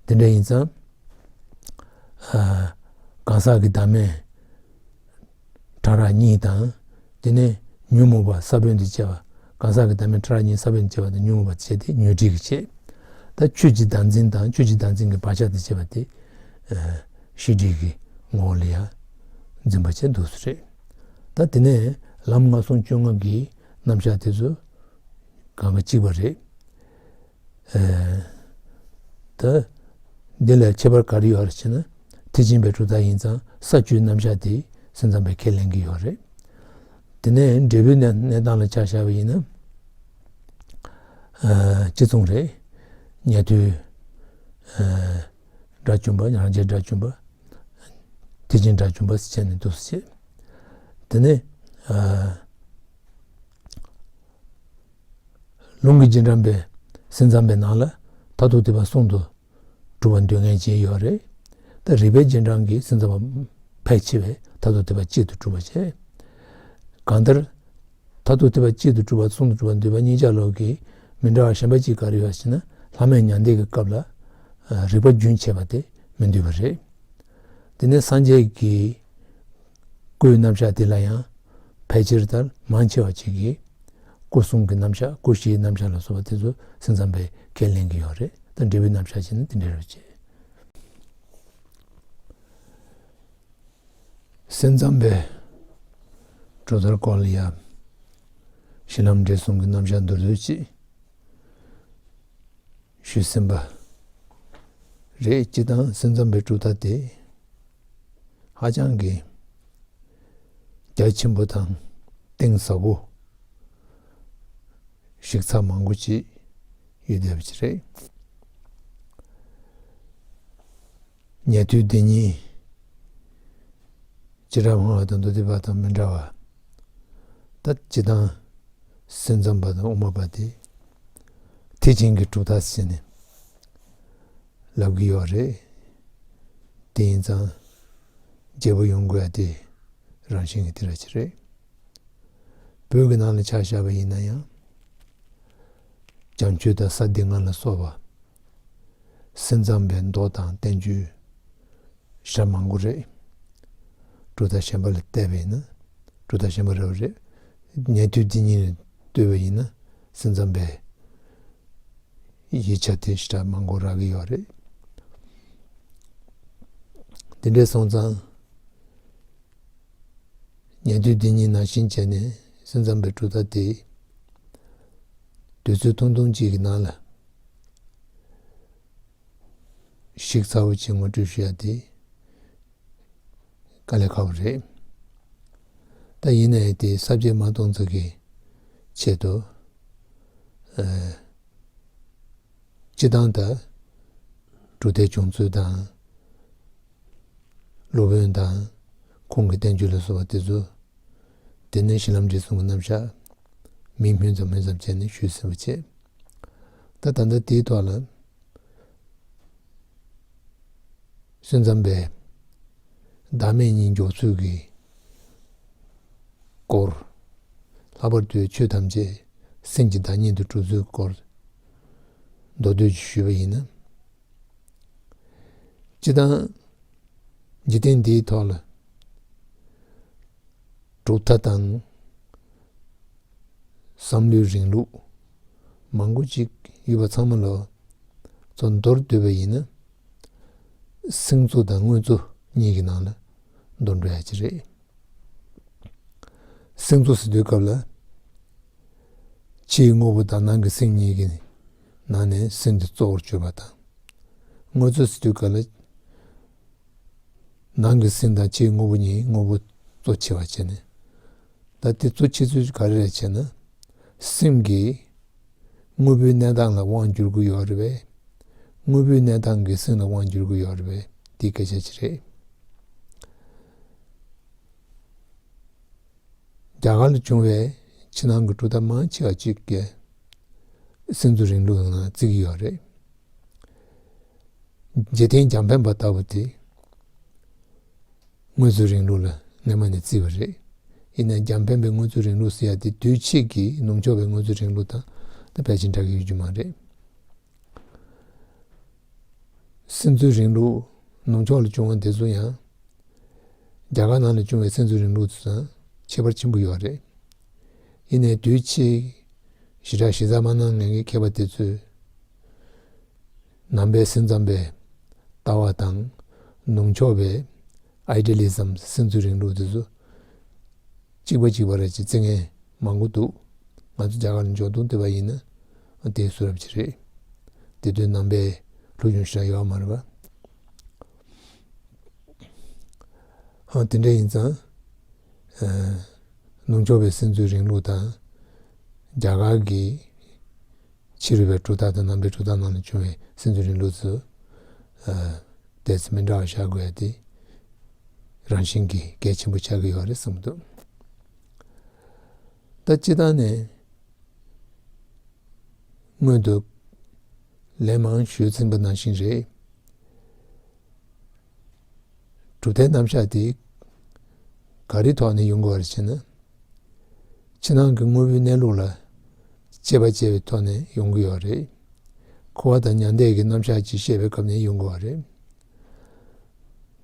དེ་འདྲ་ཡིན་ཙང་། གང་ཟག་གི་བདག་མེད་ཕྲ་རགས་གཉིས་དང་། དེ་ནས་ཉོན་མོངས་པ་ས་བོན་དུ་བྱས་པ། གང་ཟག་གི་བདག་མེད་ཕྲ་རགས་གཉིས་ས་བོན་དུ་བྱས་པ་དང་ཉོན་མོངས་པ་བྱས་ཏེ་ཉོན་སྒྲིབ་ཀྱི་བྱས། ད་ཆོས་ཀྱི་བདག་འཛིན་དང་ཆོས་ཀྱི་བདག་འཛིན་གྱི་བག་ཆགས་དུ་བྱས་པ་དེ། ཤེས་སྒྲིབ་ཀྱི་ངོ་བོ་ལ་ཡང་འཛིན་པ་བྱས་འདུག་སེ་རེད། ད་དེ་ནས་ལམ་ལྔ་གསུམ་བཅོ་ལྔ་གི་རྣམ་གཞག་དེ་ཚོ་གང་ག་གཅིག་པ་རེད། ད་འདི་ལ་ཁྱད་པར་ག་རེ་ཡོད་རེད་ཟེར་ན། ཐེག་ཆེན་པའི་གྲུབ་མཐའ་ཡིན་ཙང་ས་བཅུའི་རྣམ་གཞག་དེ་སེམས་ཙམ་པས་ཁས་ལེན་གྱི་ཡོད་རེད། དེ་ནས་འབྲས་བུའི་གནས་གནས་སྟངས་ལ་ཆ་བཞག་པ་ཡིན་ན། གཅིག་མཚུངས་རེད། ཉན་ཐོས་དགྲ་བཅོམ་པ་རང་རྒྱལ་དགྲ་བཅོམ་པ། ཐེག་ཆེན་དགྲ་བཅོམ་པ་ཟེར་བྱས་ནས་འདུག་སེ་བྱས། དེ་ནས། ལུང་གི་རྗེས་འབྲང་པའི་སེམས་ཙམ་པའི་ནང་ལ་མཐར་ཐུག་ཐེག་པ་གསུམ་དུ་གྲུབ་པ་འདོད་མཁན་ཅིག་ཡོད་རེད། ད་རིགས་པའི་རྗེས་འབྲང་གི་སེམས་ཙམ་པ་ཕལ་ཆེ་བས་མཐར་ཐུག་ཐེག་པ་གཅིག་ཏུ་གྲུབ་པ་བྱས། གང་ལྟར། མཐར་ཐུག་ཐེག་པ་གཅིག་ཏུ་གྲུབ་པ་གསུམ་དུ་གྲུབ་པ་འདོད་པ་གཉིས་ཆ་ལོག་གི་མི་འདྲ་བ་གཞན་པ་གཅིག་ག་རེ་ཡོད་ཟེར་ན་ལྷག་མེད་མྱང་འདས་ཀྱི་སྐབས་ལ་རིག་པ་རྒྱུན་ཆད་པ་དེ་མི་འདོད་པ་རེད། དེ་ནས་སངས་རྒྱས་ཀྱི་སྐུའི་རྣམ་གཞག་དེ་ལ་ཡང་ཕལ་ཆེར་ལྟར་མང་ཆེ་བ་ཅིག་གིས་སྐུ་གསུམ་གྱི་རྣམ་གཞག་སྐུ་བཞིའི་རྣམ་གཞག་ལ་སོགས་པ་དེ་ཚོ་སེམས་ཙམ་པས་ཁས་ལེན་གྱི་ཡོད་རེད། ད་འབྲས་བུའི་རྣམ་གཞག་བྱས་ན་དེ་འདྲ་རེད་ཅེས། སེམས་ཙམ་པའི་གྲུབ་མཐའི་སྐོར་ལ་ཡང་གཞི་ལམ་འབྲས་གསུམ་གྱི་རྣམ་གཞག་མདོར་བསྡུས་ཅིག་ཞུས་ཟིན་པ་རེད། སྤྱིར་བཏང་སེམས་ཙམ་པའི་གྲུབ་མཐའ་དེ་ཧ་ཅང་གི་རྒྱ་ཆེན་པོ་དང་གཏིང་ཟབ་པོ་ཞིབ་ཚགས་མང་པོ་ཅིག་ཡོད་བསྡད་པ་ཅིག་རེད། ཉན་ཐོས་སྡེ་གཉིས། བྱེ་བྲག་སྨྲ་བ་དང་མདོ་སྡེ་པ་དང་མི་འདྲ་བ། ད་སྤྱིར་བཏང་སེམས་ཙམ་པ་དང་དབུ་མ་པ་དེ་ཐེག་ཆེན་གྱི་གྲུབ་མཐའ་ཟེར་ནས་ལབ་ཀྱི་ཡོད་རེད། དེ་ཡིན་ཙང་བརྗེ་པོ་ཡོང་དགོས་ཡ་དེ་རང་བཞིན་གྱི་དེ་ར་ཅིག་རེད། བོད་ཀྱི་ནང་ལ་ཆ་བཞག་པ་ཡིན་ན་ཡང་། བྱམས་ཆོས་དང་ས་སྡེ་ལྔ་ལ་སོགས་པ། སེམས་ཙམ་པའི་མདོ་དང་བསྟན་བཅོས་ཞེ་དྲག་མང་པོ་རེད། གྲུབ་མཐའ་གཞན་པ་ལ་བལྟས་པ་ཡིན་ན་གྲུབ་མཐའ་གཞན་པ་རེད་པ་རེད། ཉན་ཐོས་སྡེ་གཉིས་ལ་ལྟོས་པ་ཡིན་ན་སེམས་ཙམ་པའི་ཡིག་ཆ་དེ་ཞེ་དྲག་མང་པོ་རག་གི་ཡོད་རེད། དེ་འདྲ་སོང་ཙང་། ཉན་ཐོས་སྡེ་གཉིས་ནང་བཞིན་བྱས་ནས་སེམས་ཙམ་པའི་གྲུབ་མཐའ་དེ་དུས་ཚོད་ཐུང་ཐུང་གཅིག་གི་ནང་ལ་ཞིབ་ཚགས་པོ་ཅིག་ངོ་སྤྲོད་ཞུ་ཡ་དེ་དཀའ་ལས་ཁག་པོ་རེད། ད་ཡིན་ན་ཡང་དེ་ས་བཅད་མ་སྟོང་ཙམ་གྱི་ཆེད་དུ་ཨ། སྤྱིར་བཏང་ད་གྲུབ་མཐའི་བྱུང་ཚུལ་དང་། སློབ་དཔོན་དང་ཁོང་གི་བསྟན་བཅོས་ལ་སོགས་པ་དེ་ཚོ། དེ་ནས་གཞི་ལམ་འབྲས་གསུམ་གྱི་རྣམ་གཞག་མིང་སྨོས་ཙམ་སྨོས་ཙམ་བྱས་ནས་ཞུས་ཟིན་པ་བྱས། ད་ད་ལྟ་དེའི་ཐོག་ལ། སེམས་ཙམ་པས་བདག་མེད་གཉིས་འཇོག་ཚུལ་གྱི་སྐོར། ལྷག་པར་དུ་ཆོས་ཐམས་ཅད་སེམས་ཀྱི་བདག་ཉིད་དུ་གྲུབ་ཚུལ་སྐོར་མདོར་བསྡུས་ཀྱིས་ཞུས་པ་ཡིན་ན། སྤྱིར་བཏང་འཇིག་རྟེན་འདིའི་ཐོག་ལ་གྲུབ་མཐའ་དང་བསམ་བློའི་རིང་ལུགས་མང་པོ་ཅིག་ཡོད་པ་ཚང་མ་ལ་ཚོ་མདོར་བསྡུས་པ་ཡིན་ན། སེམས་གཙོ་དང་དངོས་གཙོ་གཉིས་ཀྱི་ནང་ལ་འདུ་འགྲོ་ཡ་ཅིག་རེད། སེམས་གཙོ་ཟེར་དུས་སྐབས་ལ། ཕྱིའི་དངོས་པོ་དང་ནང་གི་སེམས་གཉིས་ཀྱི་ནང་ནས་སེམས་དེ་གཙོ་བོར་གྱུར་པ་དང་། དངོས་གཙོ་ཟེར་དུས་སྐབས་ལ། ནང་གི་སེམས་དང་ཕྱིའི་དངོས་པོ་གཉིས་དངོས་པོ་གཙོ་ཆེ་བ་བྱས་ནས། ད་དེ་གཙོ་ཆེ་ཚུལ་ག་རེ་རེད་བྱས་ན། སེམས་ཀྱིས་དངོས་པོའི་གནས་སྟངས་ལ་དབང་བསྒྱུར་གྱི་ཡོད་རེད་པས། དངོས་པོའི་གནས་སྟངས་ཀྱིས་སེམས་ལ་དབང་བསྒྱུར་གྱི་ཡོད་རེད་པས། དེ་སྐད་ཆ་ཅིག་རེད། རྒྱ་གར་ལ་བྱུང་བའི་ཕྱི་ནང་གི་གྲུབ་མཐའ་མང་ཆེ་བ་ཅིག་གིས་སེམས་གཙོ་རིང་ལུགས་ནང་བརྩི་གི་ཡོད་རེད། འཇིག་རྟེན་རྒྱང་འཕེན་པ་ལྟ་བུ་དེ་དངོས་གཙོ་རིང་ལུགས་ལ་སྔོན་མ་ནས་བརྩི་བ་རེད། ཡིན་ནའང་རྒྱང་འཕེན་པའི་དངོས་གཙོ་རིང་ལུགས་ཟེར་ཡ་དེ་དུས་ཕྱིས་ཀྱི་ནུབ་ཕྱོགས་པའི་དངོས་གཙོ་རིང་ལུགས་དང་ད་ཕལ་ཆེར་འདྲ་གི་ཡོད་རྒྱུ་མ་རེད། སེམས་གཙོའི་རིང་ལུགས་ནུབ་ཕྱོགས་ལ་བྱུང་བ་དེ་ཚོ་ཡང་རྒྱ་གར་ནང་ལ་བྱུང་བའི་སེམས་གཙོའི་རིང་ལུགས་དེ་དང་ཁྱད་པར་ཆེན་པོ་ཡོད་རེད། ཡིན་ནའི་དུས་ཕྱིས་ཞེ་དྲག་གཞི་རྩ་མ་གནང་མཁན་གྱི་མཁས་པ་དེ་ཚོས་ནང་པའི་སེམས་ཙམ་པའི་ལྟ་བ་དང་ནུབ་ཕྱོགས་པའི་ཨའི་ཌི་ཡ་ལི་ཛམ་སེམས་གཙོའི་རིང་ལུགས་དེ་ཚོ་གཅིག་པ་གཅིག་པ་རེད་ཅེས་བརྩི་མཁན་མང་པོ་འདུག་ང་ཚོ་རྒྱ་གར་ལ་འཇོག་རྡུང་བལྟས་པ་ཡིན་ན་དེ་བཟོ་འདྲ་ཅིག་རེད། དེ་དུས་ནང་པའི་ལྷོ་གཞུང་ཞེ་དྲག་ཡོད་མ་རེད་པ། ཨ་དེ་འདྲ་ཡིན་ཙང་། ཨ་ནུབ་ཕྱོགས་པའི་སེམས་གཙོའི་རིང་ལུགས་དང་། རྒྱ་གར་གྱི་ཕྱི་རོལ་པའི་གྲུབ་མཐའ་དང་ནང་པའི་གྲུབ་མཐའ་ནང་ལ་བྱུང་བའི་སེམས་གཙོའི་རིང་ལུགས་སུ། ཨ་ཏོག་ཙམ་མི་འདྲ་བ་བཞག་དགོས་ཡ་དེ་རང་བཞིན་གྱིས་གལ་ཆེན་པོ་ཆགས་ཀྱི་ཡོད་རེད་བསམ་གྱི་འདུག་ད་སྤྱིར་བཏང་ནས་སྔོན་དུ་ལན་མང་ཞུས་ཟིན་པ་ནང་བཞིན་རེད། གྲུབ་མཐའི་རྣམ་གཞག་དེ་ག་རེའི་ཐོག་ནས་ཡོང་དགོས་པ་རེད་ཅེ་ན། ཕྱི་ནང་གི་དངོས་པོའི་གནས་ལུགས་ལ་དཔྱད་པ་བྱས་པའི་ཐོག་ནས་ཡོང་གི་ཡོད་རེད། འཁོར་བ་དང་མྱང་འདས་ཀྱི་རྣམ་གཞག་ཅིག་བཤད་པའི་སྐབས་ནས་ཡོང་གི་ཡོད་རེད།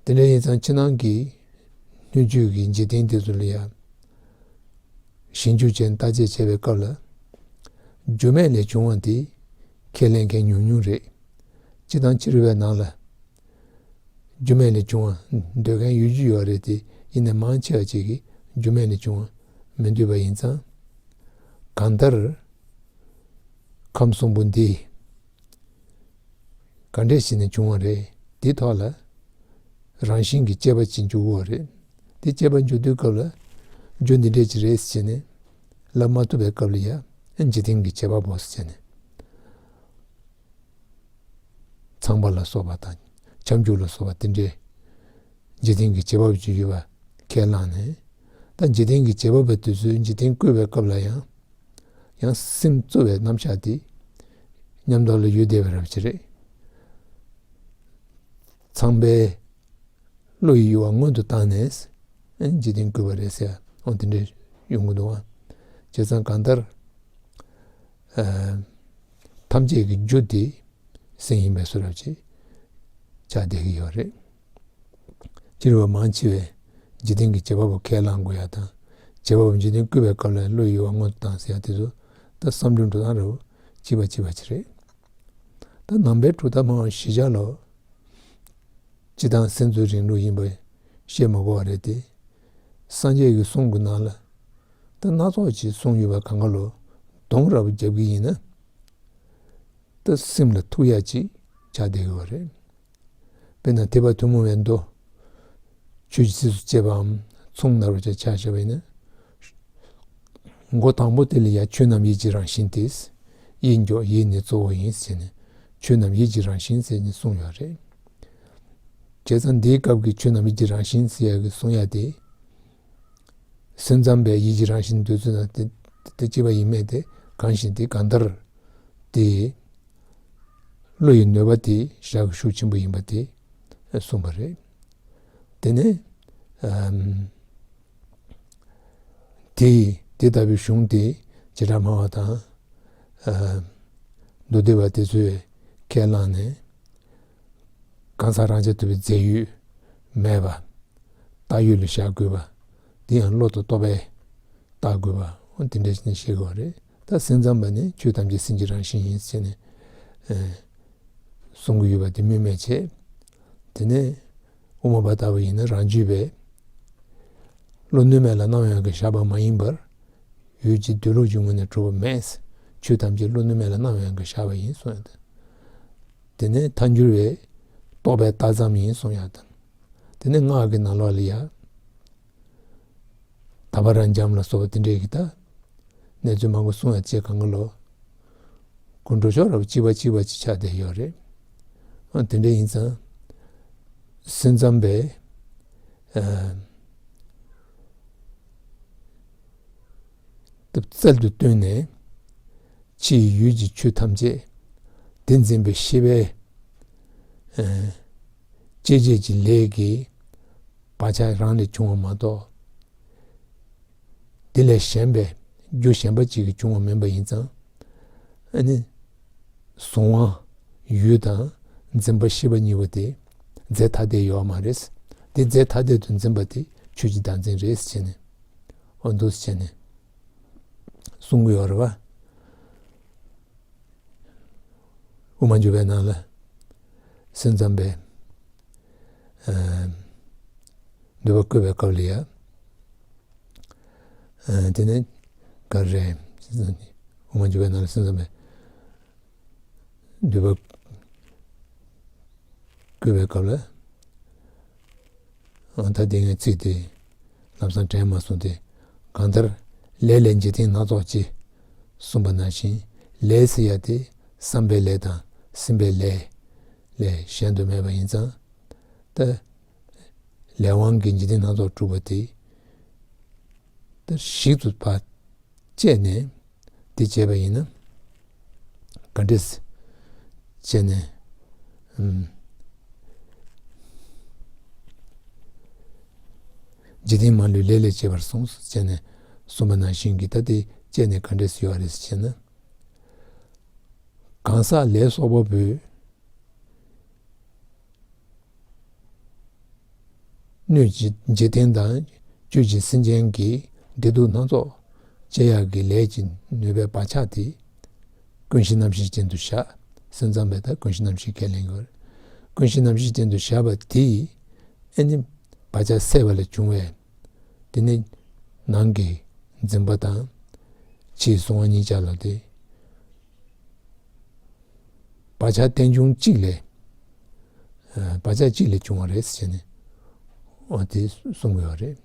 དེ་འདྲ་ཡིན་ཙང་ཕྱི་ནང་གི་སྣོད་བཅུད་ཀྱི་འཇིག་རྟེན་དེ་ཚོ་ལ་ཡང་ཞིབ་འཇུག་བྱས་ནས་བརྟག་དཔྱད་བྱས་པའི་སྐབས་ལ། རྒྱུ་མེད་ལས་བྱུང་བ་དེ་ཁས་ལེན་མཁན་ཉུང་ཉུང་རེད། སྤྱིར་བཏང་ཕྱི་རོལ་པའི་ནང་ལ། རྒྱུ་མེད་ལས་བྱུང་བ་འདོད་མཁན་ཡོད་རྒྱུ་ཡོད་རེད་དེ། ཡིན་ནའི་མང་ཆེ་བ་ཅིག་གིས་རྒྱུ་མེད་ལས་བྱུང་བ་མི་འདོད་པ་ཡིན་ཙང་། གང་ལྟར་ཁམས་གསུམ་པོ་འདི་ག་འདྲས་བྱས་ནས་བྱུང་བ་རེད། དེ་ཐོག་ལ་རང་བཞིན་གྱི་དཔྱད་པ་ཅིག་འཇུག་དགོས་པ་རེད། དེ་དཔྱད་པ་འཇུག་དུས་སྐབས་ལ་རྒྱུ་འདི་འདྲས་ཅིག་རེད་ཟེར་ནས་ལབ་མ་ཐུབ་པའི་སྐབས་ལ་ཡ་འཇིག་རྟེན་གྱི་བྱེད་པ་པོ་ཟེར་ནས། ཚངས་པ་ལ་སོགས་པ་དང་ཁྱབ་འཇུག་ལ་སོགས་པ་དེ་འདྲའི་འཇིག་རྟེན་གྱི་བྱེད་པ་པོ་ཅིག་ཡོད་པ་ཁས་བླངས་ནས། ད་འཇིག་རྟེན་གྱི་བྱེད་པ་པོ་དེ་ཚོས་འཇིག་རྟེན་བཀོད་པའི་སྐབས་ལ་ཡང་། ཡང་སེམས་གཙོ་བའི་རྣམ་གཞག་དེ་མཉམ་དུ་ལ་ཡོད་བསྡད་པའི་རབ་ཅིག་རེད། ཚངས་པས་བློ་ཡི་ཡུ་བ་སྔོན་དུ་བཏང་ནས་འཇིག་རྟེན་བཀོད་པ་རེད་ཟེར་འོ་དེ་འདྲ་ཡོང་གི་འདུག་བ། བྱས་ཙང་གང་ལྟར་ཨ་ཐམས་ཅད་ཀྱི་རྒྱུ་དེ་སེམས་ཡིན་པའི་བཟོ་འདྲ་ཅིག་ཆགས་བསྡད་ཀྱི་ཡོད་རེད། སྤྱིར་བ་མང་ཆེ་བས་འཇིག་རྟེན་གྱི་བྱེད་པ་པོ་ཁས་བླངས་དགོས་ཡ་དང་། བྱེད་པ་པོ་འཇིག་རྟེན་བཀོད་པའི་སྐབས་ལ་བློ་ཡི་ཡུ་བ་སྔོན་དུ་བཏང་ཟེར་ཡ་དེ་ཚོ་ད་བསམ་བློའི་འགྲོ་སྟངས་རེད། གཅིག་པ་གཅིག་པ་ཅིག་རེད། ད་ནང་པའི་གྲུབ་མཐའ་སྨྲ་བ་གཞིར་བཞག་ལ། སྤྱིར་བཏང་སེམས་གཙོའི་རིང་ལུགས་ཡིན་པ་བཤད་མ་དགོས་པ་རེད་དེ། སངས་རྒྱས་ཀྱི་གསུང་གི་ནང་ལ་ད་སྣ་ཚོགས་ཅིག་གསུངས་ཡོད་པ་གང་ག་ལོ་སྡོམ་ར་བ་བརྒྱབ་ཀྱི་ཡིན་ན། ད་སེམས་ལ་ཐུག་ཡ་ཅིག་ཆགས་བསྡད་ཀྱི་ཡོད་རེད། དཔེར་ན་ཐེག་པ་ཐུན་མོང་བའི་མདོ། ཆོས་ཀྱི་རྩིས་སུ་བཅད་པའམ་མཚུངས་ནར་བ་ཅིག་ཆ་བཞག་པ་ཡིན་ན། མགོ་དང་པོ་དེ་ལ་ཡ་ཆོས་རྣམས་ཡིད་ཀྱི་རང་བཞིན་ཏེ། ཡིད་མགྱོགས་ཡིད་ནི་གཙོ་བོ་ཡིན་ཟེར་ནས། ཆོས་རྣམས་ཡིད་ཀྱི་རང་བཞིན་ཟེར་ནས་གསུངས་ཡོད་རེད། བྱས་ཙང་འདིའི་སྐབས་ཀྱི་ཆོས་རྣམས་ཡིད་ཀྱི་རང་བཞིན་ཟེར་ཡག་གི་གསུང་ཡ་དེ། སེམས་ཙམ་པའི་ཡིད་ཀྱི་རང་བཞིན་འདོད་ཚུལ་དང་དེ་དེ་གཅིག་པ་ཡིན་མེད་དེ་གང་ཞིག་དེ་གང་ལྟར་དེ། བློ་ཡི་ནུས་པ་དེ་ཞག་གི་ཤུགས་ཆེན་པོ་ཡིན་པ་དེ་གསུངས་པ་རེད། དེ་ནས་ཨམ། དེ་དེ་ལྟ་བུའི་གཞུང་དེ་བྱེ་བྲག་སྨྲ་བ་དང་། ཨ། མདོ་སྡེ་པ་དེ་ཚོས་ཁས་བླངས་ནས། གང་ཟག་རང་རྐྱ་ཐུབ་པའི་རྫས་ཡོད་མེད་པ། བཏགས་ཡོད་ལ་བཞག་དགོས་པ། དེ་ཡང་བློ་དང་རྟོག་པས་བཏགས་དགོས་པ། འོ་དེ་འདྲ་ཞིག་ནས་བཤད་དགོས་པ་རེད། ད་སེམས་ཙམ་པ་ནི་ཆོས་ཐམས་ཅད་སེམས་ཀྱི་རང་བཞིན་ཡིན་ཟེར་ནས། ཨེ། གསུང་གི་ཡོད་པ་དེ་སྨོས་མེད་བྱས། དེ་ནས་དབུ་མ་པ་ལྟ་བུ་ཡིན་ན་རང་རྒྱུད་པས། བློ་གནོད་མེད་ལ་སྣང་བའི་དབང་གིས་བཞག་པ་མ་ཡིན་པར། ཡུལ་གྱི་སྡོད་ལུགས་ཀྱི་ངོས་ནས་གྲུབ་པ་མེད། ཆོས་ཐམས་ཅད་བློ་གནོད་མེད་ལ་སྣང་བའི་དབང་གིས་བཞག་པ་ཡིན་གསུངས་ཡོད་དེ། དེ་ནས་ཐལ་འགྱུར་བས་རྟོག་པས་བཏགས་ཙམ་ཡིན་གསུངས་ཡོད་དེ། དེ་ནས་སྔགས་ཀྱི་ནང་ལོགས་ལ་ཡ། དག་པ་རབ་འབྱམས་ལ་སོགས་པ་དེ་འདྲས་ཀྱི་ད། གནས་ཚུལ་མང་པོ་གསུང་ཡ་བྱེད་གང་གི་ལོ། ཀུན་འགྲོ་ཕྱོགས་རབ་གཅིག་པ་གཅིག་པ་གཅིག་ཆགས་བསྡད་ཡོད་རེད། ཨ་དེ་འདྲ་ཡིན་ཙང་། སེམས་ཙམ་པས། ཨ། རྩལ་དུ་བཏོན་ནས། ཕྱིའི་ཡུལ་གྱི་ཆོས་ཐམས་ཅད། དེ་འཛིན་པའི་ཤེས་པས། ཨ། སྐྱེད་བྱེད་ཀྱི་ལས་ཀྱི་བག་ཆགས་རང་ལས་བྱུང་བ་མ་གཏོགས། དེ་ལས་གཞན་པའི་རྒྱུ་གཞན་པ་ཅིག་གིས་བྱུང་བ་མིན་པ་ཡིན་ཙང་། ཨ་ནི། གཟུང་བ་ཡུལ་དང་འཛིན་པ་ཤེས་པ་གཉིས་པོ་དེ་རྫས་ཐ་དད་ཡོད་མ་རེད། དེ་རྫས་ཐ་དད་དུ་འཛིན་པ་དེ་ཆོས་ཀྱི་བདག་འཛིན་རེད་ཟེར་ནས། འོ་འདུག་ཟེར་ནས་གསུང་གི་ཡོད་རེད་བ། དབུ་མ་འཇུག་པའི་ནང་ལ་སེམས་ཙམ་པས། ཨ། འདོད་པ་བཀོད་པའི་སྐབས་ལ་ཡ། ཨ། དེ་ནས་ག་རེ། དབུ་མ་འཇུག་པའི་ནང་ལ་སེམས་ཙམ་པས་འདོད་པ་བཀོད་པའི་སྐབས་ལ། ཨ། ད་དེ་ངས་ཚིག་དེ་ལམ་སང་དྲན་མ་སོང་སྟེ། གང་ལྟར་ལས་ལས་འཇིག་རྟེན་སྣ་ཚོགས་སྐྱེ། གསུངས་པ་ནང་བཞིན་ལས་ཟེར་ཡ་དེ་བསམ་པའི་ལས་དང་སེམས་པའི་ལས་ལས་གཞན་དུ་མེད་པ་ཡིན་ཙང་། ད་ལས་དབང་གིས་འཇིག་རྟེན་སྣ་ཚོགས་གྲུབ་པ་དེ། ད་ཞིག་ཏུ་ཕར་བཅད་ནས་དེ་བྱས་པ་ཡིན་ན། ག་འདྲས་བྱས་ནས། ཨམ། འཇིག་རྟེན་མ་ལུས་ལས་ལས་སྐྱེས་པར་གསུངས་བྱས་ནས་གསུངས་པ་ནང་བཞིན་གྱི། ད་དེ་བཅད་ནས་ག་འདྲས་ཡོད་རེད་ཟེར་ན། གང་ཟག་ལས་བསགས་པ་པོས། སྣོད་ཀྱི་འཇིག་རྟེན་དང་བཅུད་ཀྱི་སེམས་ཅན་གྱི་བདེ་སྡུག་སྣ་ཚོགས་སྐྱེ་ཡག་གི་ལས་ཀྱི་ནུས་པའི་བག་ཆགས་དེ་ཀུན་གཞི་རྣམ་ཤེས་ཅན་དུ་བཞག་སེམས་ཙམ་པས་ད་ཀུན་གཞི་རྣམ་ཤེས་ཁས་ལེན་དགོས། ཀུན་གཞི་རྣམ་ཤེས་ཅན་དུ་བཞག་པ་དེས་ཨེ་ནི་བག་ཆགས་སད་པ་ལས་བྱུང་བའི། དེ་ནི་ནང་གི་འཛིན་པ་དང་ཕྱིའི་གཟུང་བ་གཉིས་ཆར་ལ་དེ། བག་ཆགས་རྟེན་འབྱུང་གཅིག་ལས། ཨ། བག་ཆགས་གཅིག་ལས་བྱུང་བ་རེད་ཟེར་ནས། འོ་དེ་གསུང་གི་ཡོད་རེད།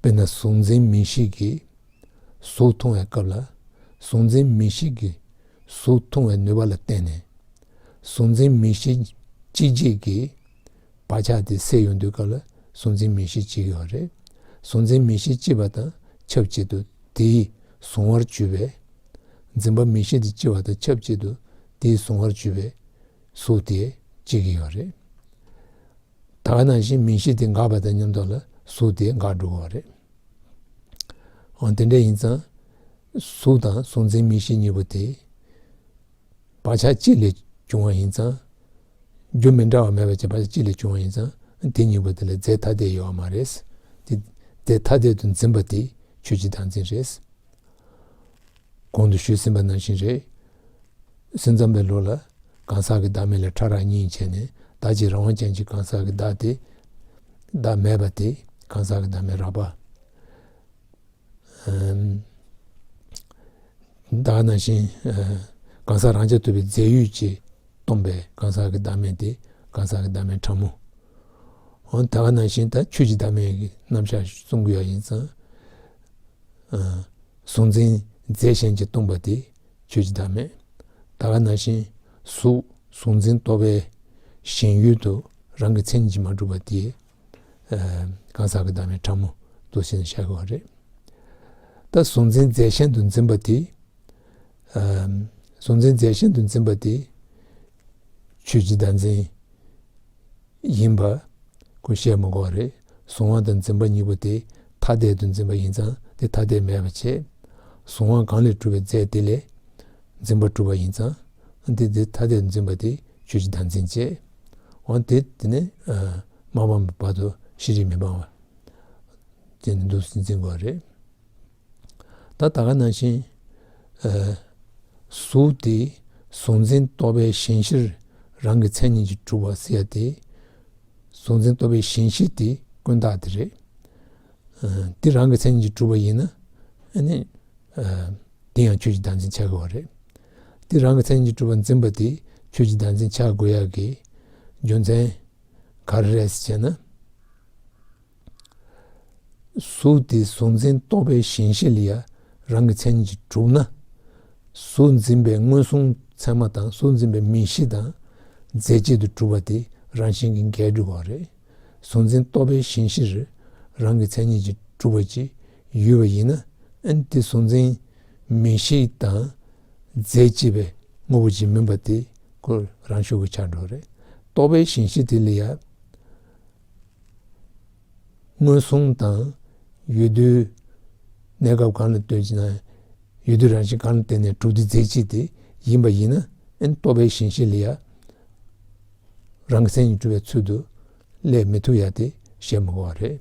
དཔེར་ན་གཟུང་འཛིན་མིག་ཤེས་ཀྱིས་གཟུགས་མཐོང་བའི་སྐབས་ལ། གཟུང་འཛིན་མིག་ཤེས་ཀྱིས་གཟུགས་མཐོང་བའི་ནུས་པ་ལ་བརྟེན་ནས། གཟུང་འཛིན་མིག་ཤེས་གཅིག་བརྗོད་ཀྱིས་བག་ཆགས་དེ་སད་ཡོང་དུས་སྐབས་ལ་གཟུང་འཛིན་མིག་ཤེས་སྐྱེ་གི་ཡོད་རེད། གཟུང་འཛིན་མིག་ཤེས་སྐྱེས་པ་དང་ཆབས་ཅིག་ཏུ་དེའི་གཟུང་བར་གྱུར་པའི། འཛིན་པ་མིག་ཤེས་དེ་སྐྱེ་བ་དང་ཆབས་ཅིག་ཏུ་དེའི་གཟུང་བར་གྱུར་པའི་གཟུགས་དེ་སྐྱེ་གི་ཡོད་རེད། ད་ག་ནང་བཞིན་མིག་ཤེས་དེ་འགག་པ་དང་མཉམ་དུ་ལ་གཟུགས་དེ་འགག་འགྲོ་གི་ཡོད་རེད། འོ་དེ་འདྲ་ཡིན་ཙང་གཟུགས་དང་གཟུང་འཛིན་མིག་ཤེས་གཉིས་པོ་དེ། བག་ཆགས་གཅིག་ལས་བྱུང་བ་ཡིན་ཙང་། རྒྱུ་མི་འདྲ་བ་མེད་པ་ཅིག་བག་ཆགས་གཅིག་ལས་བྱུང་བ་ཡིན་ཙང་། དེ་གཉིས་པོ་དེ་ལ་རྫས་ཐ་དད་ཡོད་པ་མ་རེད། དེ་རྫས་ཐ་དད་དུ་འཛིན་པ་དེ་ཆོས་ཀྱི་བདག་འཛིན་རེད། གོང་དུ་ཞུས་ཟིན་པ་ནང་བཞིན་རེད། སེམས་ཙམ་པའི་ལུགས་ལ་གང་ཟག་གི་བདག་མེད་ལ་ཕྲ་རགས་གཉིས་བྱས་ནས། བདག་གཅིག་རང་དབང་ཅན་གྱི་གང་ཟག་གི་བདག་དེ། བདག་མེད་པ་དེ་གང་ཟག་གི་བདག་མེད་རགས་པ། ཨམ། ད་ག་ནང་བཞིན། ཨ། གང་ཟག་རང་རྐྱ་ཐུབ་པའི་རྫས་ཡོད་ཅེས་སྟོན་པའི་གང་ཟག་གི་བདག་མེད་དེ་གང་ཟག་གི་བདག་མེད་ཕྲ་མོ། འོ་ད་ག་ནང་བཞིན་ད་ཆོས་ཀྱི་བདག་མེད་ཀྱི་རྣམ་གཞག་གསུང་གི་ཡོད་ཡིན་ཙང་། ཨ། གཟུང་འཛིན་རྫས་གཞན་གྱིས་སྟོན་པ་དེ་ཆོས་ཀྱི་བདག་མེད། ད་ག་ནང་བཞིན་ གཟུགས་གཟུགས་འཛིན་རྟོག་པའི་ཞེན་ཡུལ་དུ་རང་གི་མཚན་ཉིད་ཀྱིས་མ་གྲུབ་པ་དེ། ཨ། གང་ཟག་གི་བདག་མེད་ཕྲ་མོ་འདུག་ཟེར་ནས་བཞག་གི་ཡོད་རེད། ད་གཟུགས་འཛིན་རྫས་གཞན་དུ་འཛིན་པ་དེ། ཨ། གཟུགས་འཛིན་རྫས་གཞན་དུ་འཛིན་པ་དེ་ཆོས་ཀྱི་བདག་འཛིན་ཡིན་པ་ཁོ་བཤད་མི་དགོས་པ་རེད། གཟུང་བ་དང་འཛིན་པ་གཉིས་པོ་དེ་ཐ་དད་དུ་འཛིན་པ་ཡིན་ཙང་དེ་ཐ་དད་མེད་པ་བྱས། གཟུང་བ་གང་ལས་གྲུབ་པའི་རྫས་དེ་ལས་འཛིན་པ་གྲུབ་པ་ཡིན་ཙང་དེ་དེ་ཐ་དད་དུ་འཛིན་པ་དེ་ཆོས་ཀྱི་བདག་འཛིན་བྱས། འོ་དེ་དེ་ནས། ཨ། མ་སྤངས་པའི་བར་དུ་ཤེས་རིག་མི་སྤང་བ་དེ་ནི་འདུག་སེ་འཛིན་དགོས་པ་རེད། ད་ད་ག་ནང་བཞིན། ཨ། གཟུགས་དེ་གཟུགས་འཛིན་རྟོག་པའི་ཞེན་གཞིར་རང་གི་མཚན་ཉིད་ཀྱིས་གྲུབ་པ་ཟེར་ཡ་དེ། གཟུགས་འཛིན་རྟོག་པའི་ཞེན་གཞི་དེ་ཀུན་བརྟགས་དེ་རེད། ཨ། དེ་རང་གི་མཚན་ཉིད་ཀྱིས་གྲུབ་པ་ཡིན་ན། ཨ་ནི། ཨ། དེ་ཡང་ཆོས་ཀྱི་བདག་འཛིན་ཆགས་དགོས་པ་རེད། དེ་རང་གི་མཚན་ཉིད་ཀྱིས་གྲུབ་པ་འཛིན་པ་དེ་ཆོས་ཀྱི་བདག་འཛིན་ཆགས་དགོས་ཡག་གི་རྒྱུ་མཚན་ག་རེ་རེད་ཟེར་ན། གཟུགས་དེ་གཟུགས་འཛིན་རྟོག་པའི་ཞེན་གཞི་ལ་ཡང་རང་གི་མཚན་ཉིད་ཀྱིས་གྲུབ་ན། གཟུགས་འཛིན་པའི་མངོན་སུམ་ཚད་མ་དང་གཟུགས་འཛིན་པའི་མིང་གཞི་དང་རྫས་གཅིག་ཏུ་གྲུབ་པ་དེ་རང་བཞིན་གྱིས་འགལ་འགྲོ་གི་རེད། གཟུགས་འཛིན་རྟོག་པའི་ཞེན་གཞིར་རང་གི་མཚན་ཉིད་ཀྱིས་གྲུབ་པ་ཅིག་ཡོད་པ་ཡིན་ན། ཨ་ནི་དེ་གཟུགས་འཛིན་མིང་གཞི་དང་རྫས་གཅིག་པའི་དངོས་པོ་ཅིག་མིན་པ་དེ་ཁོ་རང་ཤུགས་ཀྱིས་ཆགས་འགྲོ་གི་རེད། རྟོག་པའི་ཞེན་གཞི་དེ་ལ་ཡང་མངོན་སུམ་དང་ཡུལ་དུས་གནས་སྐབས་གང་ལ་ལྟོས་ན། ཡུལ་དུས་རང་བཞིན་གང་ལ་བརྟེན་ནས་གྲུབ་སྟེ་རྫས་གཅིག་དེ་ཡིན་པ་ཡིན་ན། ཨ་ནི་རྟོག་པའི་ཞེན་གཞི་ལ་ཡང་རང་གི་མཚན་ཉིད་གྲུབ་པའི་ཚུལ་དུ་སླེབས་མི་ཐུབ་ཡ་དེ་བཤད་མི་དགོས་པ་རེད།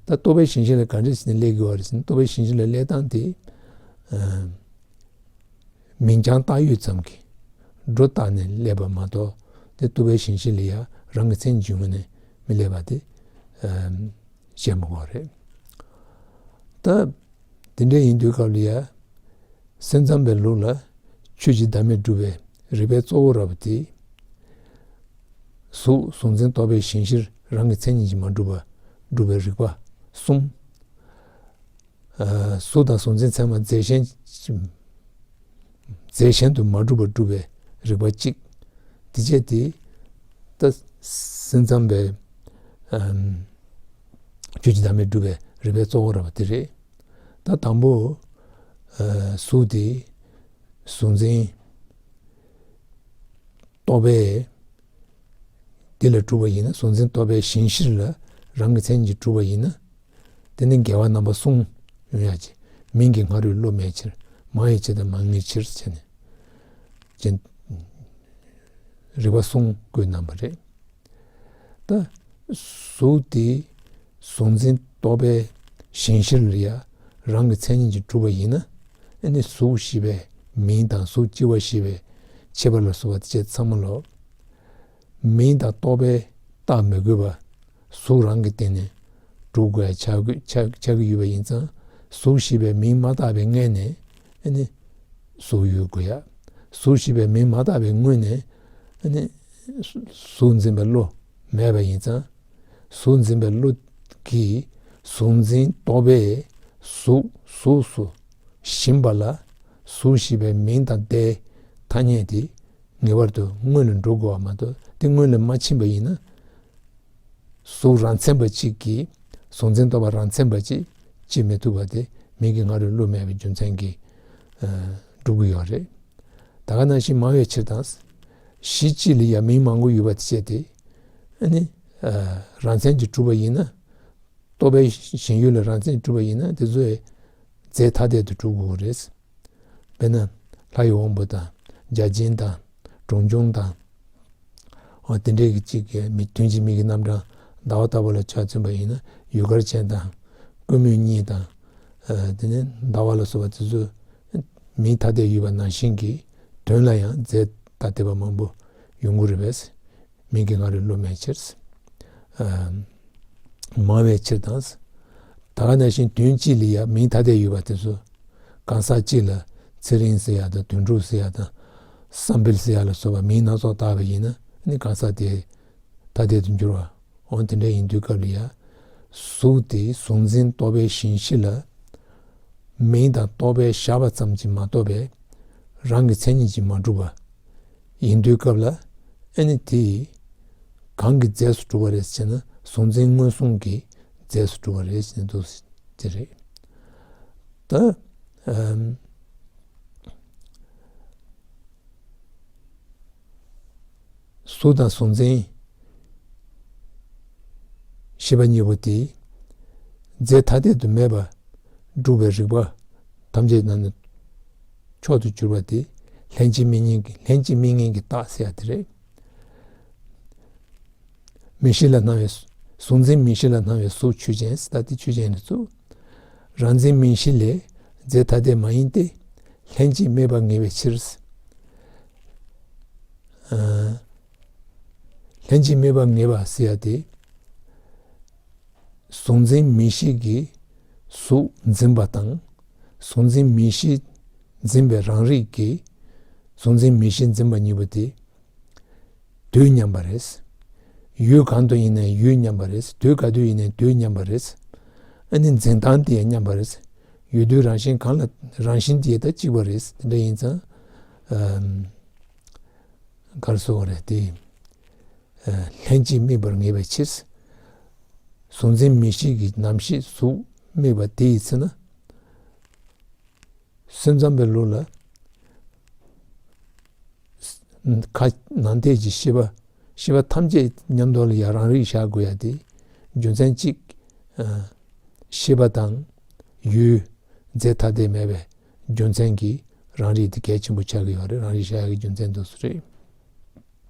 ད་རྟོག་པའི་ཞེན་གཞི་ལ་ག་འདྲ་བྱས་ནས་སླེབས་དགོས་པ་རེད་ཟེར་ན། རྟོག་པའི་ཞེན་གཞི་ལ་སླེབས་སྟངས་དེ། ཨ། མིང་རྐྱང་བཏགས་ཡུལ་ཙམ་གྱིས་སྒྲོ་བཏགས་ནས་སླེབས་པ་མ་གཏོགས། དེ་རྟོག་པའི་ཞེན་གཞི་ལ་ཡང་རང་གི་མཚན་ཉིད་ཀྱི་ངོས་ནས་མི་སླེབས་པ་དེ། ཨ། བཤད་མི་དགོས་པ་རེད། ད་དེ་འདྲ་ཡིན་དུས་སྐབས་ལ་ཡང་སེམས་ཙམ་པའི་ལུགས་ལ་ཆོས་ཀྱི་བདག་མེད་སྒྲུབ་པའི་རིགས་པའི་གཙོ་བོ་ར་བ་དེ། གཟུགས་གཟུགས་འཛིན་རྟོག་པའི་ཞེན་གཞིར་རང་གི་མཚན་ཉིད་ཀྱིས་མ་གྲུབ་པ་སྒྲུབ་པའི་རིགས་པ་གསུམ། ཨ། གཟུགས་དང་གཟུགས་འཛིན་ཚད་མ་རྫས་གཞན། རྫས་གཞན་དུ་མ་གྲུབ་པར་སྒྲུབ་པའི་རིགས་པ་གཅིག་དེ་བྱས་ཏེ། ད་སེམས་ཙམ་པའི། ཨམ། ཆོས་ཀྱི་བདག་མེད་སྒྲུབ་པའི་རིགས་པའི་གཙོ་བོ་ར་བ་དེ་རེད། ད་དང་པོ། ཨ། གཟུགས་དེ་གཟུགས་འཛིན་རྟོག་པའི་དེ་ལ་གྲུབ་པ་ཡིན་ན། གཟུགས་འཛིན་རྟོག་པའི་ཞེན་གཞིར་ལ་རང་གི་མཚན་ཉིད་ཀྱིས་གྲུབ་པ་ཡིན་ན། དེ་ནི་འགལ་བ་རྣམ་པ་གསུམ་ཡོང་ཡ་ཅིག་མིང་གི་སྔ་རོལ་བློ་མེད་ཕྱིར། མང་བའི་ཕྱིར་དང་མང་ངེས་ཕྱིར་བྱས་ནས། ཅན། རིགས་པ་གསུམ་བཀོད་གནང་བ་རེད། ད་གཟུགས་དེ་གཟུགས་འཛིན་རྟོག་པའི་ཞེན་གཞིར་ལ་ཡང་རང་གི་མཚན་ཉིད་ཀྱིས་གྲུབ་པ་ཡིན་ན། ཨ་ནི་གཟུགས་ཞེས་པའི་མིང་དང་གཟུགས་ལྕི་བ་ཞེས་པའི་ཕྱེ་བ་ལ་སོགས་པ་དེ་བཅས་ཚང་མ་ལོ། མིང་དང་རྟོག་པས་བཏགས་མི་དགོས་པ། གཟུགས་རང་གི་སྟེང་ནས་གྲུབ་དགོས་ཡ་ཆགས་ཀྱི་ཆགས་ཆགས་ཀྱི་ཡོད་པ་ཡིན་ཙང་། གཟུགས་ཞེས་པའི་མིང་མ་བཏགས་པའི་སྔོན་ནས་ཨ་ནི་གཟུགས་ཡོད་དགོས་ཡ། གཟུགས་ཞེས་པའི་མིང་མ་བཏགས་པའི་སྔོན་ནས་ཨ་ནི་གཟུགས་འཛིན་པའི་བློ་མེད་པ་ཡིན་ཙང་། གཟུགས་འཛིན་པའི་བློ་གིས་གཟུགས་འཛིན་རྟོག་པས་གཟུགས་གཟུགས་སུ་ཞེན་པ་ལ། གཟུགས་ཞེས་པའི་མིང་དང་དེའི་ཐ་སྙད་དེ་ངེས་པར་དུ་སྔོན་ལ་འགྲོ་དགོས་པ་མ་གཏོགས། དེ་སྔོན་ལ་མ་ཕྱིན་པ་ཡིན་ན། གཟུགས་རང་མཚན་པ་གཅིག་གིས་གཟུགས་འཛིན་རྟོག་པ་རང་མཚན་པ་གཅིག་བྱེད་མི་ཐུབ་པ་དེ་མིང་གི་སྔ་རོལ་བློ་མེད་པའི་རྒྱུ་མཚན་གྱིས། ཨ། སྒྲུབ་ཀྱི་ཡོད་རེད། ད་ག་ནང་བཞིན་མང་བའི་ཕྱིར་དང་། གཞི་གཅིག་ལ་ཡང་མིང་མང་པོ་ཡོད་པ་དེ་བྱས་ཏེ། ཨ་ནི། ཨ། རང་མཚན་གྱིས་གྲུབ་པ་ཡིན་ན། རྟོག་པའི་ཞེན་ཡུལ་ལ་རང་མཚན་གྱིས་གྲུབ་པ་ཡིན་ན། དེ་ཚོ་རྫས་ཐ་དད་དུ་གྲུབ་དགོས་རེད། དཔེར་ན། ལྷའི་དབང་པོ་དང་། བརྒྱ་བྱིན་དང་། གྲོང་འཇུག་དང་། འོ་དེ་འདྲའི་གི་གཅིག་གི་མི་དོན་གྱི་མིག་གི་རྣམ་གྲངས་ཟླ་བ་ལྟ་བུ་ལ་ཆ་མཚོན་པ་ཡིན་ན། ཡུལ་དཀར་ཅན་དང་། ཀུ་མུད་གཉིས་དང་། ཨ། དེ་ནས་ཟླ་བ་ལ་སོགས་པ་དེ་ཚོ་མིང་ཐ་དད་ཡོད་པ་ནང་བཞིན་གྱི་དོན་ལ་ཡང་རྫས་ཐ་དད་པ་མང་པོ་ཡོང་གི་རེད་པས། མིང་གི་སྔ་རོལ་བློ་མེད་ཕྱིར། ཨ། མང་བའི་ཕྱིར་དང་། ད་ག་ནང་བཞིན་དོན་གཅིག་ལ་ཡང་མིང་ཐ་དད་ཡོད་པ་དེ་ཚོ། གང་ཟག་གཅིག་ལ་ཚེ་རིང་ཟེར་ཡ་དང་། དོན་གྲུབ་ཟེར་ཡ་དང་། བསམ་འཕེལ་ཟེར་ཡ་ལ་སོགས་པ་མིང་སྣ་ཚོགས་བཏགས་པ་ཡིན་ན། ཨ་ནི་གང་ཟག་དེ་ཐ་དད་དུ་འགྱུར་བ། འོ་དེ་འདྲ་ཡིན་དུས་སྐབས་ལ་ཡང་། གཟུགས་དེ་གཟུགས་འཛིན་རྟོག་པའི་ཞེན་གཞི་ལ་མིང་དང་རྟོག་པས་བཞག་པ་ཙམ་གྱིས་མ་གཏོགས་པའི་རང་གི་མཚན་ཉིད་ཀྱིས་མ་གྲུབ་པ། ཡིན་དུས་སྐབས་ལ་ཨ་ནི་དེ་གང་གི་རྫས་སུ་གྲུབ་པ་རེད་ཟེར་ན། གཟུང་འཛིན་མངོན་སུམ་གྱི་རྫས་སུ་གྲུབ་པ་རེད་ཟེར་ནས་འདུག་དེ་རེད། ད་ཨམ། གཟུགས་དང་གཟུང་འཛིན་ཤེས་པ་གཉིས་པོ་དེ་རྫས་ཐ་དད་དུ་མེད་པར་སྒྲུབ་པའི་རིགས་པ་ཐམས་ཅད་ནང་ནས་མཆོག་ཏུ་གྱུར་པ་དེ་ལྷན་ཅིག་དམིགས་ངེས་ཀྱི་ལྷན་ཅིག་དམིགས་ངེས་ཀྱི་རྟགས་ཟེར་ཡ་དེ་རེད། མིང་གཞི་ལ་སྣང་བའི་གཟུགས། གཟུང་འཛིན་མིང་གཞི་ལ་སྣང་བའི་གཟུགས་ཆོས་ཅན། ད་དེ་ཆོས་ཅན་ལ་བཙུགས། རང་འཛིན་མིང་གཞི་ལས་རྫས་ཐ་དད་མ་ཡིན་ཏེ། ལྷན་ཅིག་དམིགས་པར་ངེས་པའི་ཕྱིར། ཨ། ལྷན་ཅིག་དམིགས་པར་ངེས་པ་ཟེར་ཡ་དེ། གཟུང་འཛིན་མིང་གཞི་གིས་གཟུགས་འཛིན་པ་དང་། གཟུང་འཛིན་མིང་གཞི་འཛིན་པའི་རང་རིག་གིས་གཟུང་འཛིན་མིང་གཞི་འཛིན་པ་གཉིས་པོ་དེ་དུས་མཉམ་པ་རེད། ཡུལ་གང་དུ་ཡིན་ནའི་ཡུལ་མཉམ་པ་རེད། དུས་ག་དུས་ཡིན་ནའི་དུས་མཉམ་པ་རེད། ཨ་ནི་འཛིན་སྟངས་དེ་ཡང་མཉམ་པ་རེད། ཡུལ་དུས་རང་བཞིན་གང་ལ་རང་བཞིན་དེ་ད་གཅིག་པ་རེད། དེ་འདྲ་ཡིན་ཙང་། ཨམ། ག་རེ་ཟེར་དགོས་རེད་དེ། ཨ། ལྷན་ཅིག་དམིགས་པར་ངེས་པའི་ཕྱིར། གཟུང་འཛིན་མིང་གཞི་གི་རྣམ་ཤེས་གཟུགས་དམིགས་པ་དེ་ཡི་ཚེ་ན། སེམས་ཙམ་པའི་ལུགས་ལ། ཁ་ནང་བལྟས་ཀྱི་ཤེས་པ། ཤེས་པ་ཐམས་ཅད་མཉམ་དུ་ལ་ཡ་རང་རིག་བཞག་དགོས་ཡ་དེ། རྒྱུ་མཚན་གཅིག། ཨ། ཤེས་པ་དང་ཡུལ་རྫས་ཐ་དད་མེད་པའི་རྒྱུ་མཚན་གྱིས་རང་རིག་དེ་གལ་ཆེན་པོ་ཆགས་ཀྱི་ཡོད་རེད། རང་རིག་བཞག་ཡ་གི་རྒྱུ་མཚན་དེ་ཚོ་རེད།